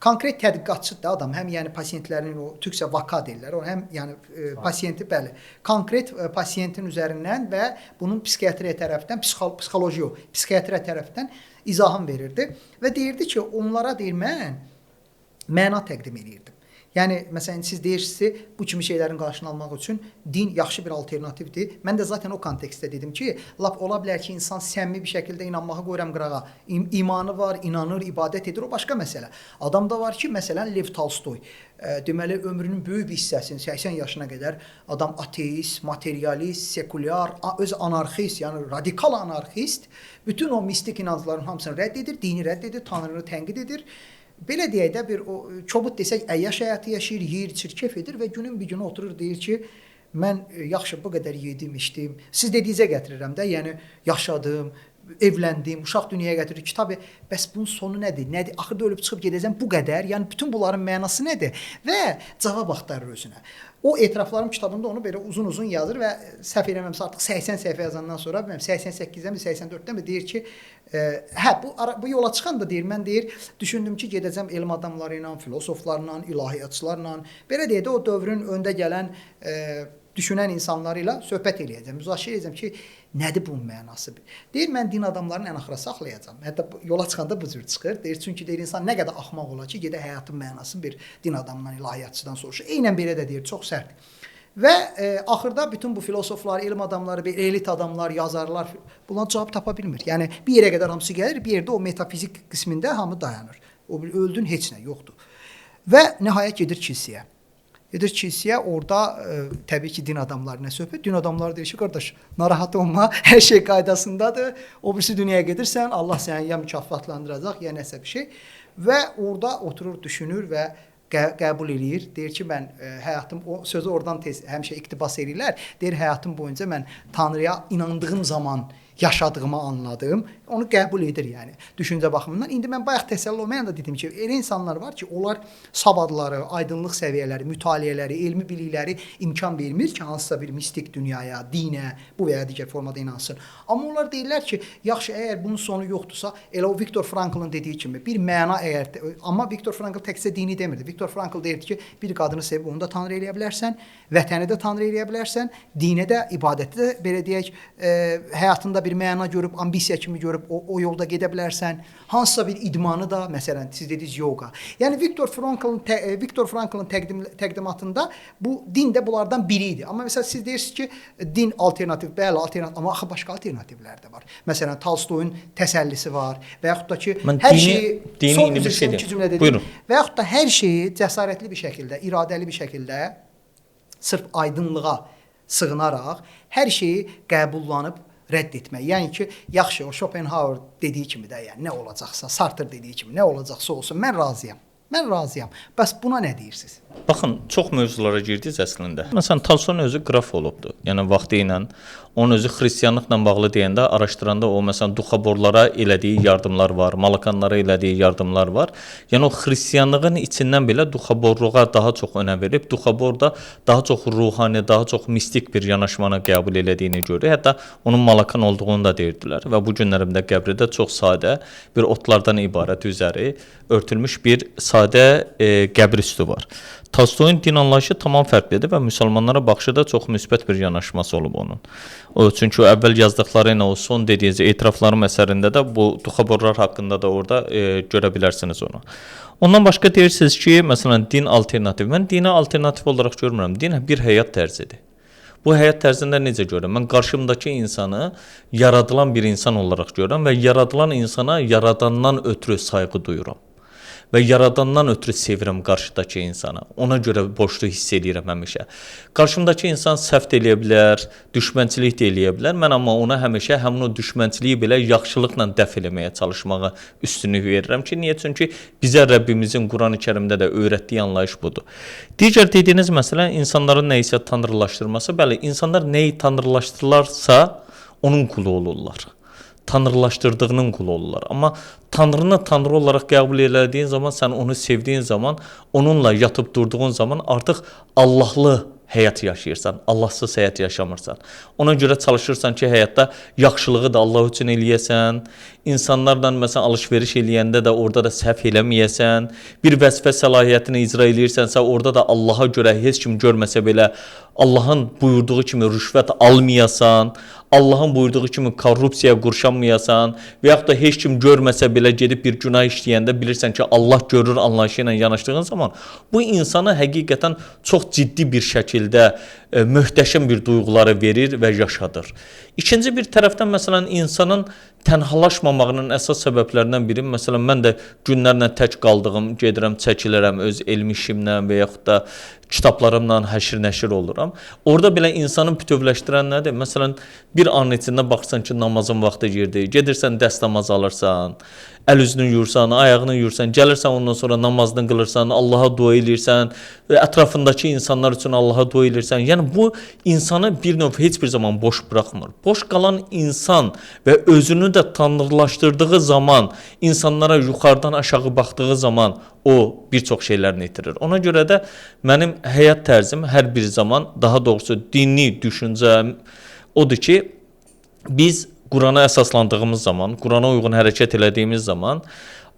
konkret tədqiqatçıdır da adam, həm yəni pasiyentlərin o türkcə vaka deyirlər, o həm yəni pasiyenti bəli, konkret pasiyentin üzərindən və bunun psixiatriya tərəfindən, psixoloji yox, psixiatriya tərəfindən izahın verirdi və deyirdi ki, onlara deyir mən məna təqdim eləyirdim. Yəni, məsələn, siz deyirsiniz ki, bu kimi şeylərin qarşını almaq üçün din yaxşı bir alternativdir. Mən də zaten o kontekstdə dedim ki, lap ola bilər ki, insan səmimi bir şəkildə inanmağı qoyuram qırağa. İmanı var, inanır, ibadət edir, o başqa məsələ. Adam da var ki, məsələn, Lev Tolstoy, deməli, ömrünün böyük bir hissəsini, 80 yaşına qədər adam ateist, materialist, sekulyar, öz anarxist, yəni radikal anarxist, bütün o mistik inancların hamısını rədd edir, dini rədd edir, Tanrını tənqid edir. Belə deyək də bir o kobud desək əyyaş həyatı yaşayır, yeyir, içir, kef edir və günün bir günü oturur deyir ki, mən yaxşı bu qədər yedim, içdim. Siz dediyinizə gətirirəm də, yəni yaşadım, evləndim, uşaq dünyaya gətirdim, kitab. Bəs bunun sonu nədir? Nədir? Axırda ölüb çıxıb gedəcəm bu qədər. Yəni bütün bunların mənası nədir? Və cavab axtarır özünə. O Etiraflarım kitabında onu belə uzun-uzun yazır və səhv eləməmsə artıq 80 səhifə yazandan sonra, bilməm 88-də mi, 84-də mi deyir ki, hə bu yola çıxan da deyir, mən deyir, düşündüm ki, gedəcəm elm adamları ilə, filosoflarla, ilahiyyatçılarla, belə deyək də o dövrün öndə gələn düşünən insanları ilə söhbət eləyəcəm, müzakirə edəcəm ki, nədir bunun mənası? Deyir, mən din adamlarını ən axıra saxlayacağam. Hətta yola çıxanda bu cür çıxır. Deyir, çünki deyir, insan nə qədər axmaq olar ki, gedə həyatın mənasını bir din adamından, ilahiyyatçıdan soruşur. Eynən belə də deyir, çox sərt. Və axırda bütün bu filosoflar, elm adamları, bir elit adamlar, yazarlar, bunlar cavab tapa bilmir. Yəni, bir yerə qədər hamısı gəlir, bir yerdə o metafizik qismində hamı dayanır. O bir öldün, heç nə yoxdur. Və nəhayət gedir kilsəyə. Gedir kilsəyə, orada təbii ki, din adamlarına söhbət. Din adamları deyir ki, qardaş, narahat olma, hər şey qaydasındadır. O birisi dünyaya gedirsən, Allah səni ya mükafatlandıracaq, ya nəsə bir şey. Və orada oturur, düşünür və qəbul eləyir. Deyir ki, mən həyatım, o sözü oradan tez həmişə iqtibas eləyirlər. Deyir, həyatım boyunca mən Tanrıya inandığım zaman yaşadığımı anladım. Onu qəbul edir yəni düşüncə baxımından. İndi mən bayaq təsəlli olmayan da dedim ki, elə insanlar var ki, onlar savadları, aydınlıq səviyyələri, mütaliələri, elmi bilikləri imkan vermir ki, hansısa bir mistik dünyaya, dinə, bu və ya digər formada inansın. Amma onlar deyirlər ki, yaxşı, əgər bunun sonu yoxdursa, elə o Viktor Franklın dediyi kimi bir məna əgər, amma Viktor Frankl təkcə dini demirdi. Viktor Frankl deyirdi ki, bir qadını sevib onu da tanrı eləyə bilərsən, vətəni də tanrı eləyə bilərsən, dinə də, ibadətə də belə deyək, həyatında bir məna görüb, ambisiya kimi görüb o yolda gedə bilərsən. Hansısa bir idmanı da, məsələn, siz dediniz yoga. Yəni Viktor Franklın təqdimatında bu din də bunlardan biri idi. Amma məsələn siz deyirsiniz ki, din alternativ, bəli, alternativ, amma axı başqa alternativlər də var. Məsələn, Tolstoyun təsəllisi var və yaxud da ki, mən hər dini, şeyi dini son indi bir şey iki cümlə dedim. Buyurun. Və yaxud da hər şeyi cəsarətli bir şəkildə, iradəli bir şəkildə sırf aydınlığa sığınaraq hər şeyi qəbullanıb rədd etmək. Yəni ki, yaxşı, o Schopenhauer dediyi kimi də, yəni nə olacaqsa, Sartre dediyi kimi nə olacaqsa olsun, mən razıyam. Mən razıyam. Bəs buna nə deyirsiniz? Baxın, çox mövzulara girdiniz əslində. Məsələn, Tolstoyun özü qraf olubdu. Yəni vaxtı ilə onun özü xristianlıqla bağlı deyəndə, araşdıranda o məsələn duxaborlara elədiyi yardımlar var, malakanlara elədiyi yardımlar var. Yəni o xristianlığın içindən belə duxaborluğa daha çox önəm verib, duxabor da daha çox ruhani, daha çox mistik bir yanaşmanı qəbul elədiyini görür. Hətta onun malakan olduğunu da deyirdilər və bu günlərimdə qəbri də çox sadə bir otlardan ibarət üzəri örtülmüş bir sadə qəbir üstü var. Tolstoyun din anlayışı tamam fərqlidir və müsəlmanlara baxışı da çox müsbət bir yanaşması olub onun. O, çünki o əvvəl yazdıqları ilə o son dediyiniz etiraflarım əsərində də bu duxaborlar haqqında da orada görə bilərsiniz onu. Ondan başqa deyirsiniz ki, məsələn, din alternativ. Mən dini alternativ olaraq görmürəm. Din bir həyat tərzidir. Bu həyat tərzində necə görürəm? Mən qarşımdakı insanı yaradılan bir insan olaraq görürəm və yaradılan insana yaradandan ötürü sayğı duyuram. Və yaradandan ötürü sevirəm qarşıdakı insanı. Ona görə borclu hiss eləyirəm həmişə. Qarşımdakı insan səhv də eləyə bilər, düşmənçilik də eləyə bilər. Mən amma ona həmişə həmin o düşmənçiliyi belə yaxşılıqla dəf eləməyə çalışmağa üstünlük verirəm ki, niyə? Çünki bizə Rəbbimizin Quran-ı Kərimdə də öyrətdiyi anlayış budur. Digər dediyiniz məsələ insanların nəyisə tanrılaşdırması. Bəli, insanlar nəyi tanrılaşdırırlarsa onun qulu olurlar. Tanrılaşdırdığının qulu olurlar. Amma Tanrını Tanrı olaraq qəbul elədiyin zaman, sən onu sevdiyin zaman, onunla yatıb durduğun zaman artıq Allahlı həyat yaşayırsan, Allahsız həyat yaşamırsan. Ona görə çalışırsan ki, həyatda yaxşılığı da Allah üçün eləyəsən, insanlarla məsələn alış-veriş eləyəndə də orada da səhv eləməyəsən, bir vəzifə səlahiyyətini icra eləyirsənsə, orada da Allaha görə heç kim görməsə belə Allahın buyurduğu kimi rüşvət almayasan, Allahın buyurduğu kimi korrupsiyaya qurşanmayasan və yaxud da heç kim görməsə belə gedib bir günah işləyəndə bilirsən ki, Allah görür anlayışı ilə yanaşdığın zaman bu insana həqiqətən çox ciddi bir şəkildə möhtəşəm bir duyğuları verir və yaşadır. İkinci bir tərəfdən məsələn insanın tənhalaşmamağının əsas səbəblərindən biri, məsələn mən də günlərlə tək qaldığım, gedirəm, çəkilirəm öz elmi işimlə və yaxud da kitablarımla həşir-nəşir oluram. Orada belə insanı bütövləşdirən nədir? Məsələn, bir anın içində baxırsan ki, namazın vaxtı girdi, gedirsən dəst namazı alırsan, əl üzünü yuyursan, ayağını yuyursan, gəlirsən ondan sonra namazını qılırsan, Allaha dua eləyirsən, ətrafındakı insanlar üçün Allaha dua eləyirsən. Yəni bu insanı bir növ heç bir zaman boş buraxmır. Boş qalan insan və özünü də tanrılaşdırdığı zaman, insanlara yuxarıdan aşağı baxdığı zaman o bir çox şeylərini itirir. Ona görə də mənim həyat tərzim hər bir zaman, daha doğrusu dini düşüncəm odur ki, biz Qurana əsaslandığımız zaman, Qurana uyğun hərəkət elədiyimiz zaman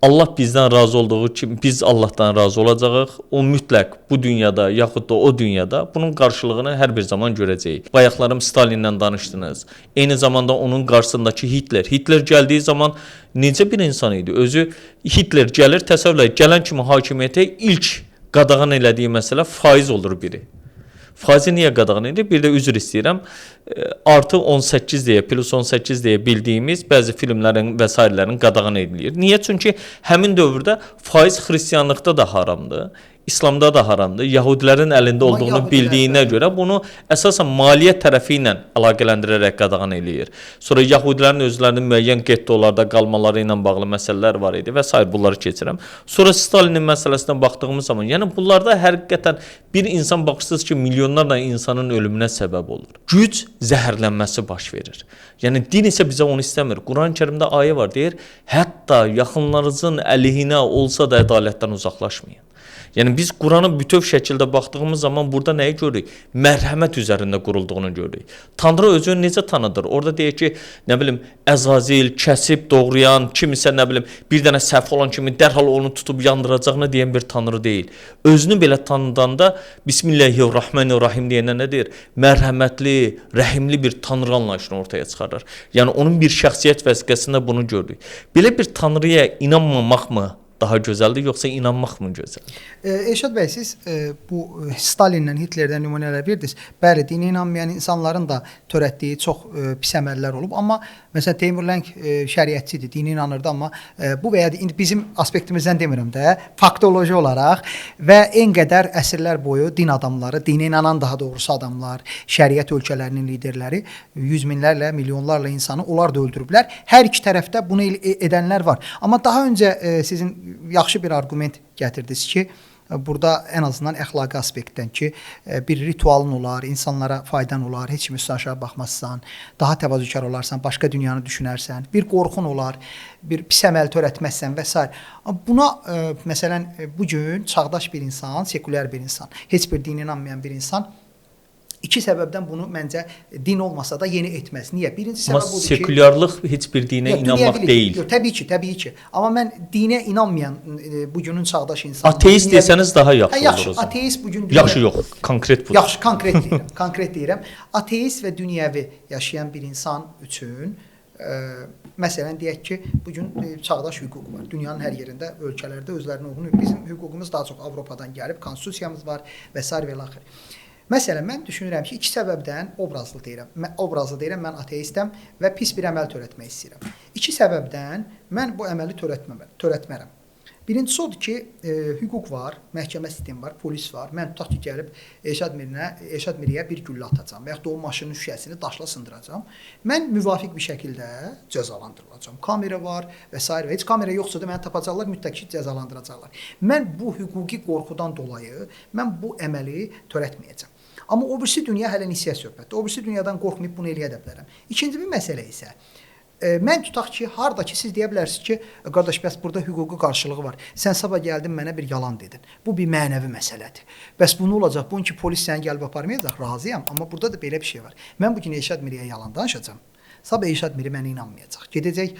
Allah bizdən razı olduğu kimi biz Allahdan razı olacağıq. O mütləq bu dünyada yaxud da o dünyada bunun qarşılığını hər bir zaman görəcəyik. Bayaqlarım Stalinlə danışdınız. Eyni zamanda onun qarşısındakı Hitler. Hitler gəldiyi zaman necə bir insan idi? Özü Hitler gəlir, təsəvvür edin, gələn kimi hakimiyyətə ilk qadağan elədiyi məsələ faiz olur biri. Faizi niyə qadağan edir? Bir də üzr istəyirəm. Artı 18 deyə, plus 18 deyə bildiyimiz bəzi filmlərin və sairələrin qadağan edilir. Niyə? Çünki həmin dövrdə faiz xristianlıqda da haramdır, İslamda da haramdır. Yahudilərin əlində olduğunu bildiyinə görə bunu əsasən maliyyə tərəfi ilə əlaqələndirərək qadağan eləyir. Sonra yahudilərin özlərinin müəyyən gettolarda qalmaları ilə bağlı məsələlər var idi və sair, bunları keçirəm. Sonra Stalinin məsələsinə baxdığımız zaman, yəni bunlarda həqiqətən bir insan baxırsınız ki, milyonlarla insanın ölümünə səbəb olur. Güc zəhərlənməsi baş verir. Yəni din isə bizə onu istəmir. Quran-Kərimdə ayə var, deyir, hətta yaxınlarınızın əleyhinə olsa da ədalətdən uzaqlaşmayın. Yəni biz Qurana bütöv şəkildə baxdığımız zaman burada nəyi görürük? Mərhəmət üzərində qurulduğunu görürük. Tanrı özünü necə tanıdır? Orada deyir ki, nə bilim, Əzazil, kəsib doğrayan, kimisə nə bilim, bir dənə səhv olan kimi dərhal onu tutub yandıracağını deyən bir tanrı deyil. Özünü belə tanıdanda Bismillahirrahmanirrahim deyəndə nə deyir? Mərhəmətli, rəhimli bir tanrı anlayışını ortaya çıxarır. Yəni onun bir şəxsiyyət vəsiqəsində bunu görürük. Belə bir tanrıya inanmamaqmı daha gözəldir, yoxsa inanmaqmı gözəldir? Elşad bəy, siz bu Stalinlə, Hitlerdən nümunələr verdiniz. Bəli, dinə inanmayan insanların da törətdiyi çox pis əməllər olub. Amma məsələn Teymur Ləng şəriətçidir, dinə inanırdı, amma bu və ya indi bizim aspektimizdən demirəm də, faktoloji olaraq və en qədər əsrlər boyu din adamları, dinə inanan daha doğrusu adamlar, şəriət ölkələrinin liderləri yüz minlərlə, milyonlarla insanı onlar da öldürüblər. Hər iki tərəfdə bunu edənlər var. Amma daha öncə sizin yaxşı bir arqument gətirdiniz ki, burada ən azından əxlaqi aspektdən ki, bir ritualın olar, insanlara faydan olar, heç kim üstə aşağı baxmazsan, daha təvazökar olarsan, başqa dünyanı düşünərsən, bir qorxun olar, bir pis əməl törətməzsən və s. Buna məsələn bu gün çağdaş bir insan, sekulyar bir insan, heç bir dinə inanmayan bir insan iki səbəbdən bunu məncə din olmasa da yeni etməz. Niyə? Birinci səbəb budur ki, sekulyarlıq heç bir dinə inanmaq deyil. Yox, təbii ki, təbii ki. Amma mən dinə inanmayan bugünün çağdaş insanı ateist desəniz daha yaxşı olur o zaman. Ateist bugün yaxşı yox, konkret budur. Yaxşı, konkret deyirəm. Konkret deyirəm. Ateist və dünyəvi yaşayan bir insan üçün məsələn deyək ki, bugün çağdaş hüquq var. Dünyanın hər yerində, ölkələrdə özlərinə uyğun. Bizim hüququmuz daha çox Avropadan gəlib, konstitusiyamız var və sair və ilaxır. Məsələn, mən düşünürəm ki, iki səbəbdən obrazlı deyirəm. Obrazlı deyirəm, mən ateistəm və pis bir əməl törətmək istəyirəm. İki səbəbdən mən bu əməli törətmərəm. Birincisi odur ki, hüquq var, məhkəmə sistemi var, polis var. Mən tutaq ki, gəlib Elşad Miriyə bir güllə atacağam və yaxud da o maşının şüşəsini daşla sındıracağam. Mən müvafiq bir şəkildə cəzalandırılacağam. Kamera var və s. Heç kamera yoxsa da məni tapacaqlar, mütləq ki, cəzalandıracaqlar. Mən bu hüquqi qorxudan dolayı mən bu əməli törətməyəcəm. Amma o birisi dünya hələ nisiyə söhbətdir. O birisi dünyadan qorxmayıb bunu eləyə də bilərəm. İkinci bir məsələ isə, mən tutaq ki, harda ki, siz deyə bilərsiniz ki, qardaş, bəs burada hüquqi qarşılığı var. Sən sabah gəldin, mənə bir yalan dedin. Bu bir mənəvi məsələdir. Bəs bu nə olacaq? Bunun ki, polis səni gəlib aparmayacaq, razıyam. Amma burada da belə bir şey var. Mən bugün Elşad Miriyə yalan danışacağam. Sabah Elşad Miri mənə inanmayacaq. Gedəcək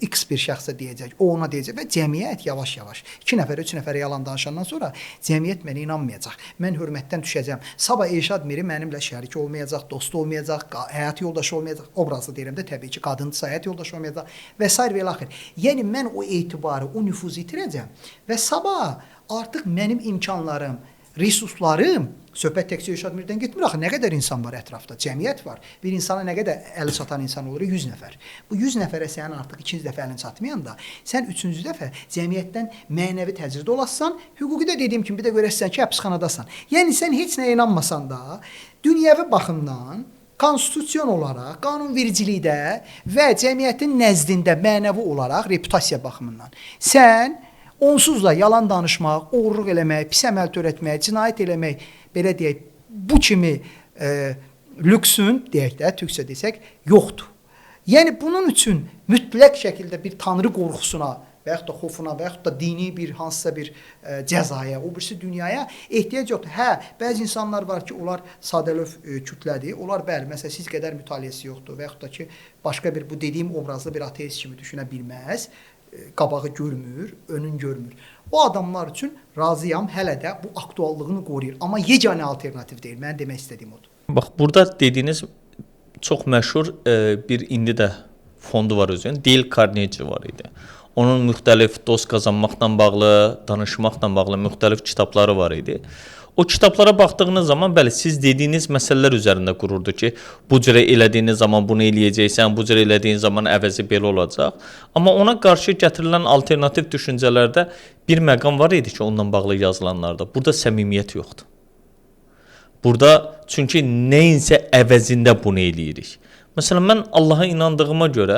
X bir şəxsə deyəcək, o ona deyəcək və cəmiyyət yavaş-yavaş 2 nəfərə, 3 nəfərə yalan danışandan sonra cəmiyyət mənə inanmayacaq. Mən hörmətdən düşəcəm. Sabah Elşad Miri mənimlə şərik olmayacaq, dost olmayacaq, həyat yoldaşı olmayacaq. Obrazlı deyirəm də təbii ki, qadındırsa həyat yoldaşı olmayacaq və s. və ilaxır. Yəni mən o etibarı, o nüfuzu itirəcəm və sabah artıq mənim imkanlarım, resurslarım, söhbət təkcə Elşad Mirdən getmir axı, nə qədər insan var ətrafda, cəmiyyət var. Bir insana nə qədər əli çatan insan olur? 100 nəfər. Bu 100 nəfərə sənin artıq ikinci dəfə əlin çatmayanda, sən üçüncü dəfə cəmiyyətdən mənəvi təcrid olassan, hüquqi də dediyim kimi bir də görəsən ki, həbsxanadasan. Yəni sən heç nəyə inanmasan da, dünyəvi baxımdan, konstitusiyon olaraq, qanunvericilikdə və cəmiyyətin nəzdində mənəvi olaraq, reputasiya baxımından sən onsuz da yalan danışmaq, oğurluq eləmək, pis əməl törətmək, cinayət eləmək, belə deyək, bu kimi lüksün, deyək də, türkçə desək, yoxdur. Yəni bunun üçün mütləq şəkildə bir tanrı qorxusuna və yaxud da xofuna və yaxud da dini bir hansısa bir cəzaya, o birisi dünyaya ehtiyac yoxdur. Hə, bəzi insanlar var ki, onlar sadəlöv kütlədir. Onlar bəli, məsələn, siz qədər mütaliəsi yoxdur və yaxud da ki, başqa bir bu dediyim obrazlı bir ateist kimi düşünə bilməz. Qabağı görmür, önün görmür. O adamlar üçün razıyam, hələ də bu aktuallığını qoruyur. Amma yeganə alternativ deyil. Mənim demək istədiyim odur. Bax, burada dediyiniz çox məşhur bir indi də fondu var özünün. Dale Carnegie var idi. Onun müxtəlif dost qazanmaqla bağlı, danışmaqla bağlı müxtəlif kitabları var idi. O kitablara baxdığınız zaman, bəli, siz dediyiniz məsələlər üzərində qururdu ki, bu cürə elədiyiniz zaman bunu eləyəcəksən, bu cürə elədiyin zaman əvəzi belə olacaq. Amma ona qarşı gətirilən alternativ düşüncələrdə bir məqam var idi ki, onunla bağlı yazılanlarda. Burada səmimiyyət yoxdur. Burada çünki nəyinsə əvəzində bunu eləyirik. Məsələn, mən Allaha inandığıma görə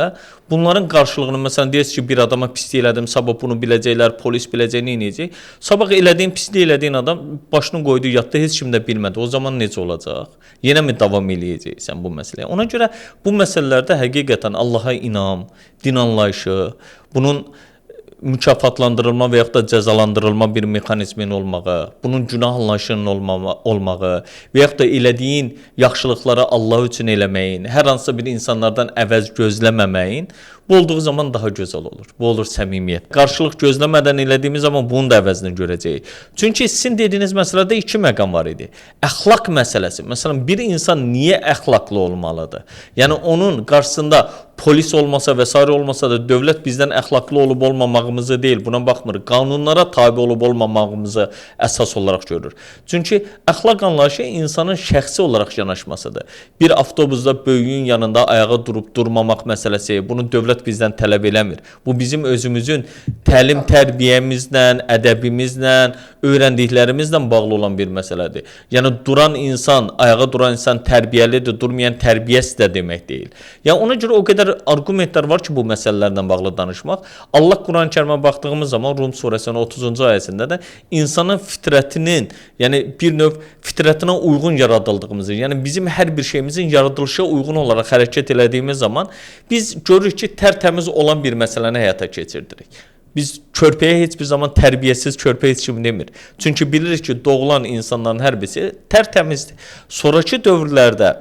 bunların qarşılığını, məsələn, deyirsiniz ki, bir adama pislik elədim, sabah bunu biləcəklər, polis biləcək, nə edəcək? Sabah elədiyin pislik elədiyin adam başını qoydu, yatdı, heç kim də bilmədi. O zaman necə olacaq? Yenə mi davam eləyəcəksən bu məsələyə? Ona görə bu məsələlərdə həqiqətən Allaha inam, din anlayışı, bunun mükafatlandırılma və yaxud da cəzalandırılma bir mexanizmin olmağı, bunun günah anlayışının olmağı və yaxud da elədiyin yaxşılıqları Allah üçün eləməyin, hər hansısa bir insanlardan əvəz gözləməməyin, bu olduğu zaman daha gözəl olur. Bu olur səmimiyyət. Qarşılıq gözləmədən elədiyimiz zaman bunun da əvəzini görəcəyik. Çünki sizin dediyiniz məsələdə iki məqam var idi. Əxlaq məsələsi. Məsələn, bir insan niyə əxlaqlı olmalıdır? Yəni onun qarşısında polis olmasa və sairə olmasa da dövlət bizdən əxlaqlı olub olmamağımızı deyil, buna baxmır. Qanunlara tabe olub olmamağımızı əsas olaraq görür. Çünki əxlaq anlayışı insanın şəxsi olaraq yanaşmasıdır. Bir avtobusda böyüyün yanında ayağa durub durmamaq məsələsi, bunu dövlət bizdən tələb eləmir. Bu bizim özümüzün təlim tərbiyəmizlə, ədəbimizlə, öyrəndiklərimizlə bağlı olan bir məsələdir. Yəni duran insan, ayağa duran insan tərbiyəlidir, durmayan tərbiyəsiz də demək deyil. Yəni ona görə o qədər arqumentlər var ki, bu məsələlərlə bağlı danışmaq. Allah Quran-ı Kərimə baxdığımız zaman Rum surəsinin 30-cu ayəsində də insanın fitrətinin, yəni bir növ fitrətinə uyğun yaradıldığımızı, yəni bizim hər bir şeyimizin yaradılışa uyğun olaraq hərəkət elədiyimiz zaman biz görürük ki, tərtəmiz olan bir məsələni həyata keçirdirik. Biz körpəyə heç bir zaman tərbiyəsiz körpə heç kim demir. Çünki bilirik ki, doğulan insanların hər birisi tərtəmizdir. Sonrakı dövrlərdə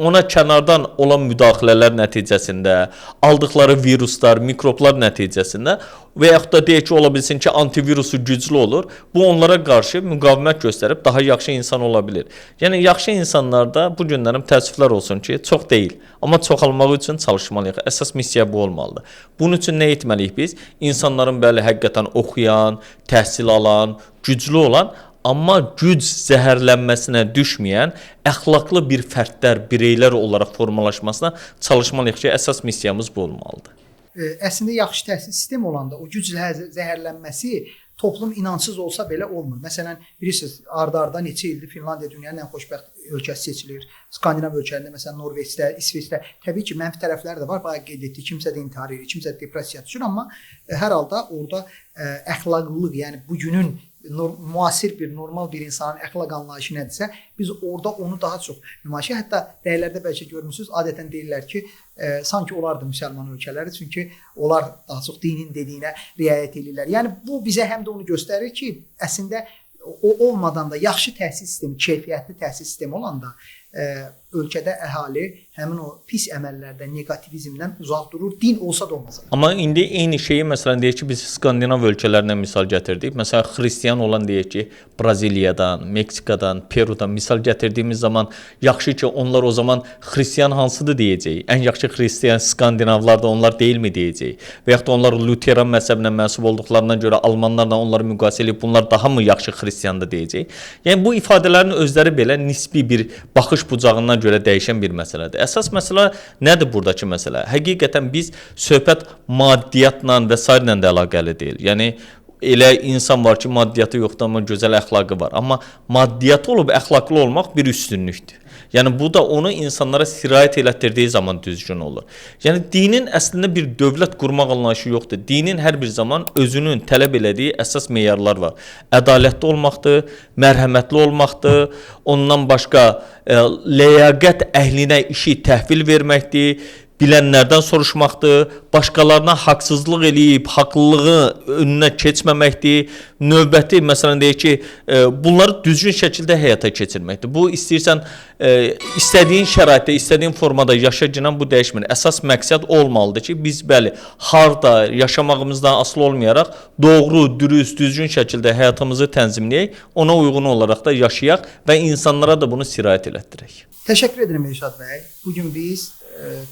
ona kənardan olan müdaxilələr nəticəsində, aldıqları viruslar, mikroblar nəticəsində və yaxud da deyək ki, ola bilsin ki, antivirusu güclü olur. Bu onlara qarşı müqavimət göstərib daha yaxşı insan ola bilir. Yəni yaxşı insanlarda bu günlərim təəssüflər olsun ki, çox deyil, amma çoxalmaq üçün çalışmalıyıq. Əsas missiya bu olmalıdır. Bunun üçün nə etməliyik biz? İnsanların bəli həqiqətən oxuyan, təhsil alan, güclü olan, amma güc zəhərlənməsinə düşməyən əxlaqlı bir fərdlər, bireylər olaraq formalaşmasına çalışmalıyıq ki, əsas missiyamız bu olmalıdır. Əslində yaxşı təhsil sistemi olanda o güc zəhərlənməsi toplum inancsız olsa belə olmur. Məsələn, bilirsiniz, ardı-arda neçə ildir Finlandiya dünyanın ən xoşbəxt ölkəsi seçilir. Skandinav ölkələrində, məsələn, Norveçdə, İsveçdə təbii ki, mənfi tərəflər də var. Bayaq qeyd etdik, kimsə də intihar edir, kimsə də depressiyaya düşür, amma hər halda orada əxlaqlılıq, yəni bugünün müasir bir, normal bir insanın əxlaq anlayışı nədirsə, biz orada onu daha çox nümayiş. Hətta rəylərdə bəlkə görmüsünüz, adətən deyirlər ki, sanki onlar da müsəlman ölkələri, çünki onlar daha çox dinin dediyinə riayət edirlər. Yəni bu bizə həm də onu göstərir ki, əslində o olmadan da yaxşı təhsil sistemi, keyfiyyətli təhsil sistemi olanda ölkədə əhali həmin o pis əməllərdən, neqativizmdən uzaq durur, din olsa da olmasa da. Amma indi eyni şeyi məsələn deyək ki, biz Skandinav ölkələrindən misal gətirdik. Məsələn, xristian olan deyək ki, Braziliyadan, Meksikadan, Perudan misal gətirdiyimiz zaman yaxşı ki, onlar o zaman xristian hansıdır deyəcək. Ən yaxşı xristian Skandinavlar da onlar deyilmi deyəcək. Və yaxud da onlar Luteran məzhəbinə mənsub olduqlarına görə almanlarla onları müqayisə edib bunlar daha mı yaxşı xristiandır deyəcək. Yəni bu ifadələrin özləri belə nisbi bir baxış bucağından görə dəyişən bir məsələdir. Əsas məsələ nədir buradakı məsələ? Həqiqətən biz söhbət maddiyyatla və sairə də əlaqəli deyil. Yəni elə insan var ki, maddiyyatı yoxdur, amma gözəl əxlaqı var. Amma maddiyyatı olub əxlaqlı olmaq bir üstünlükdür. Yəni bu da onu insanlara sirayət elətdirdiyi zaman düzgün olur. Yəni dinin əslində bir dövlət qurmaq anlayışı yoxdur. Dinin hər bir zaman özünün tələb elədiyi əsas meyarlar var. Ədalətli olmaqdır, mərhəmətli olmaqdır, ondan başqa ləyaqət əhlinə işi təhvil verməkdir, bilənlərdən soruşmaqdır, başqalarına haqsızlıq eləyib haqlılığı önünə keçməməkdir, növbəti məsələn deyək ki, bunları düzgün şəkildə həyata keçirməkdir. Bu istəyirsən istədiyin şəraitdə, istədiyin formada yaşa ginən bu dəyişmir. Əsas məqsəd olmalıdır ki, biz bəli, harda yaşamağımızdan asılı olmayaraq doğru, dürüst, düzgün şəkildə həyatımızı tənzimləyək, ona uyğun olaraq da yaşayaq və insanlara da bunu sirayət elətdirək. Təşəkkür edirəm Elşad bəy. Bugün biz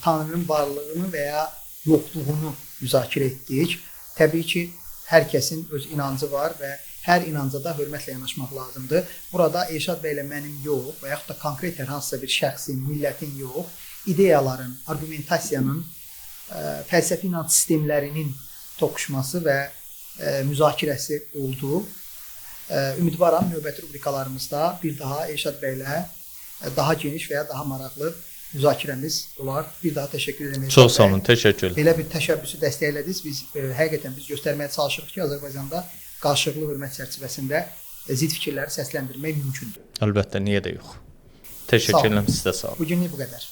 Tanrının varlığını və ya yoxluğunu müzakirə etdik. Təbii ki, hər kəsin öz inancı var və Hər inanca da hörmətlə yanaşmaq lazımdır. Burada Elşad bəylə mənim yox və yaxud da konkret hər hansısa bir şəxsin, millətin yox, ideyaların, arqumentasiyanın, fəlsəfi inanc sistemlərinin toqquşması və müzakirəsi oldu. Ümidvaram növbəti rubrikalarımızda bir daha Elşad bəylə daha geniş və ya daha maraqlı müzakirəmiz olar. Bir daha təşəkkür edirəm. Çox sağ olun, təşəkkür. Belə bir təşəbbüsü dəstəklədiniz. Biz həqiqətən biz göstərməyə çalışırıq ki, Azərbaycanda qarşılıqlı hörmət çərçivəsində zidd fikirləri səsləndirmək mümkündür. Əlbəttə, niyə də yox. Təşəkkür edirəm sizə, sağ olun. Bu günlük bu qədər.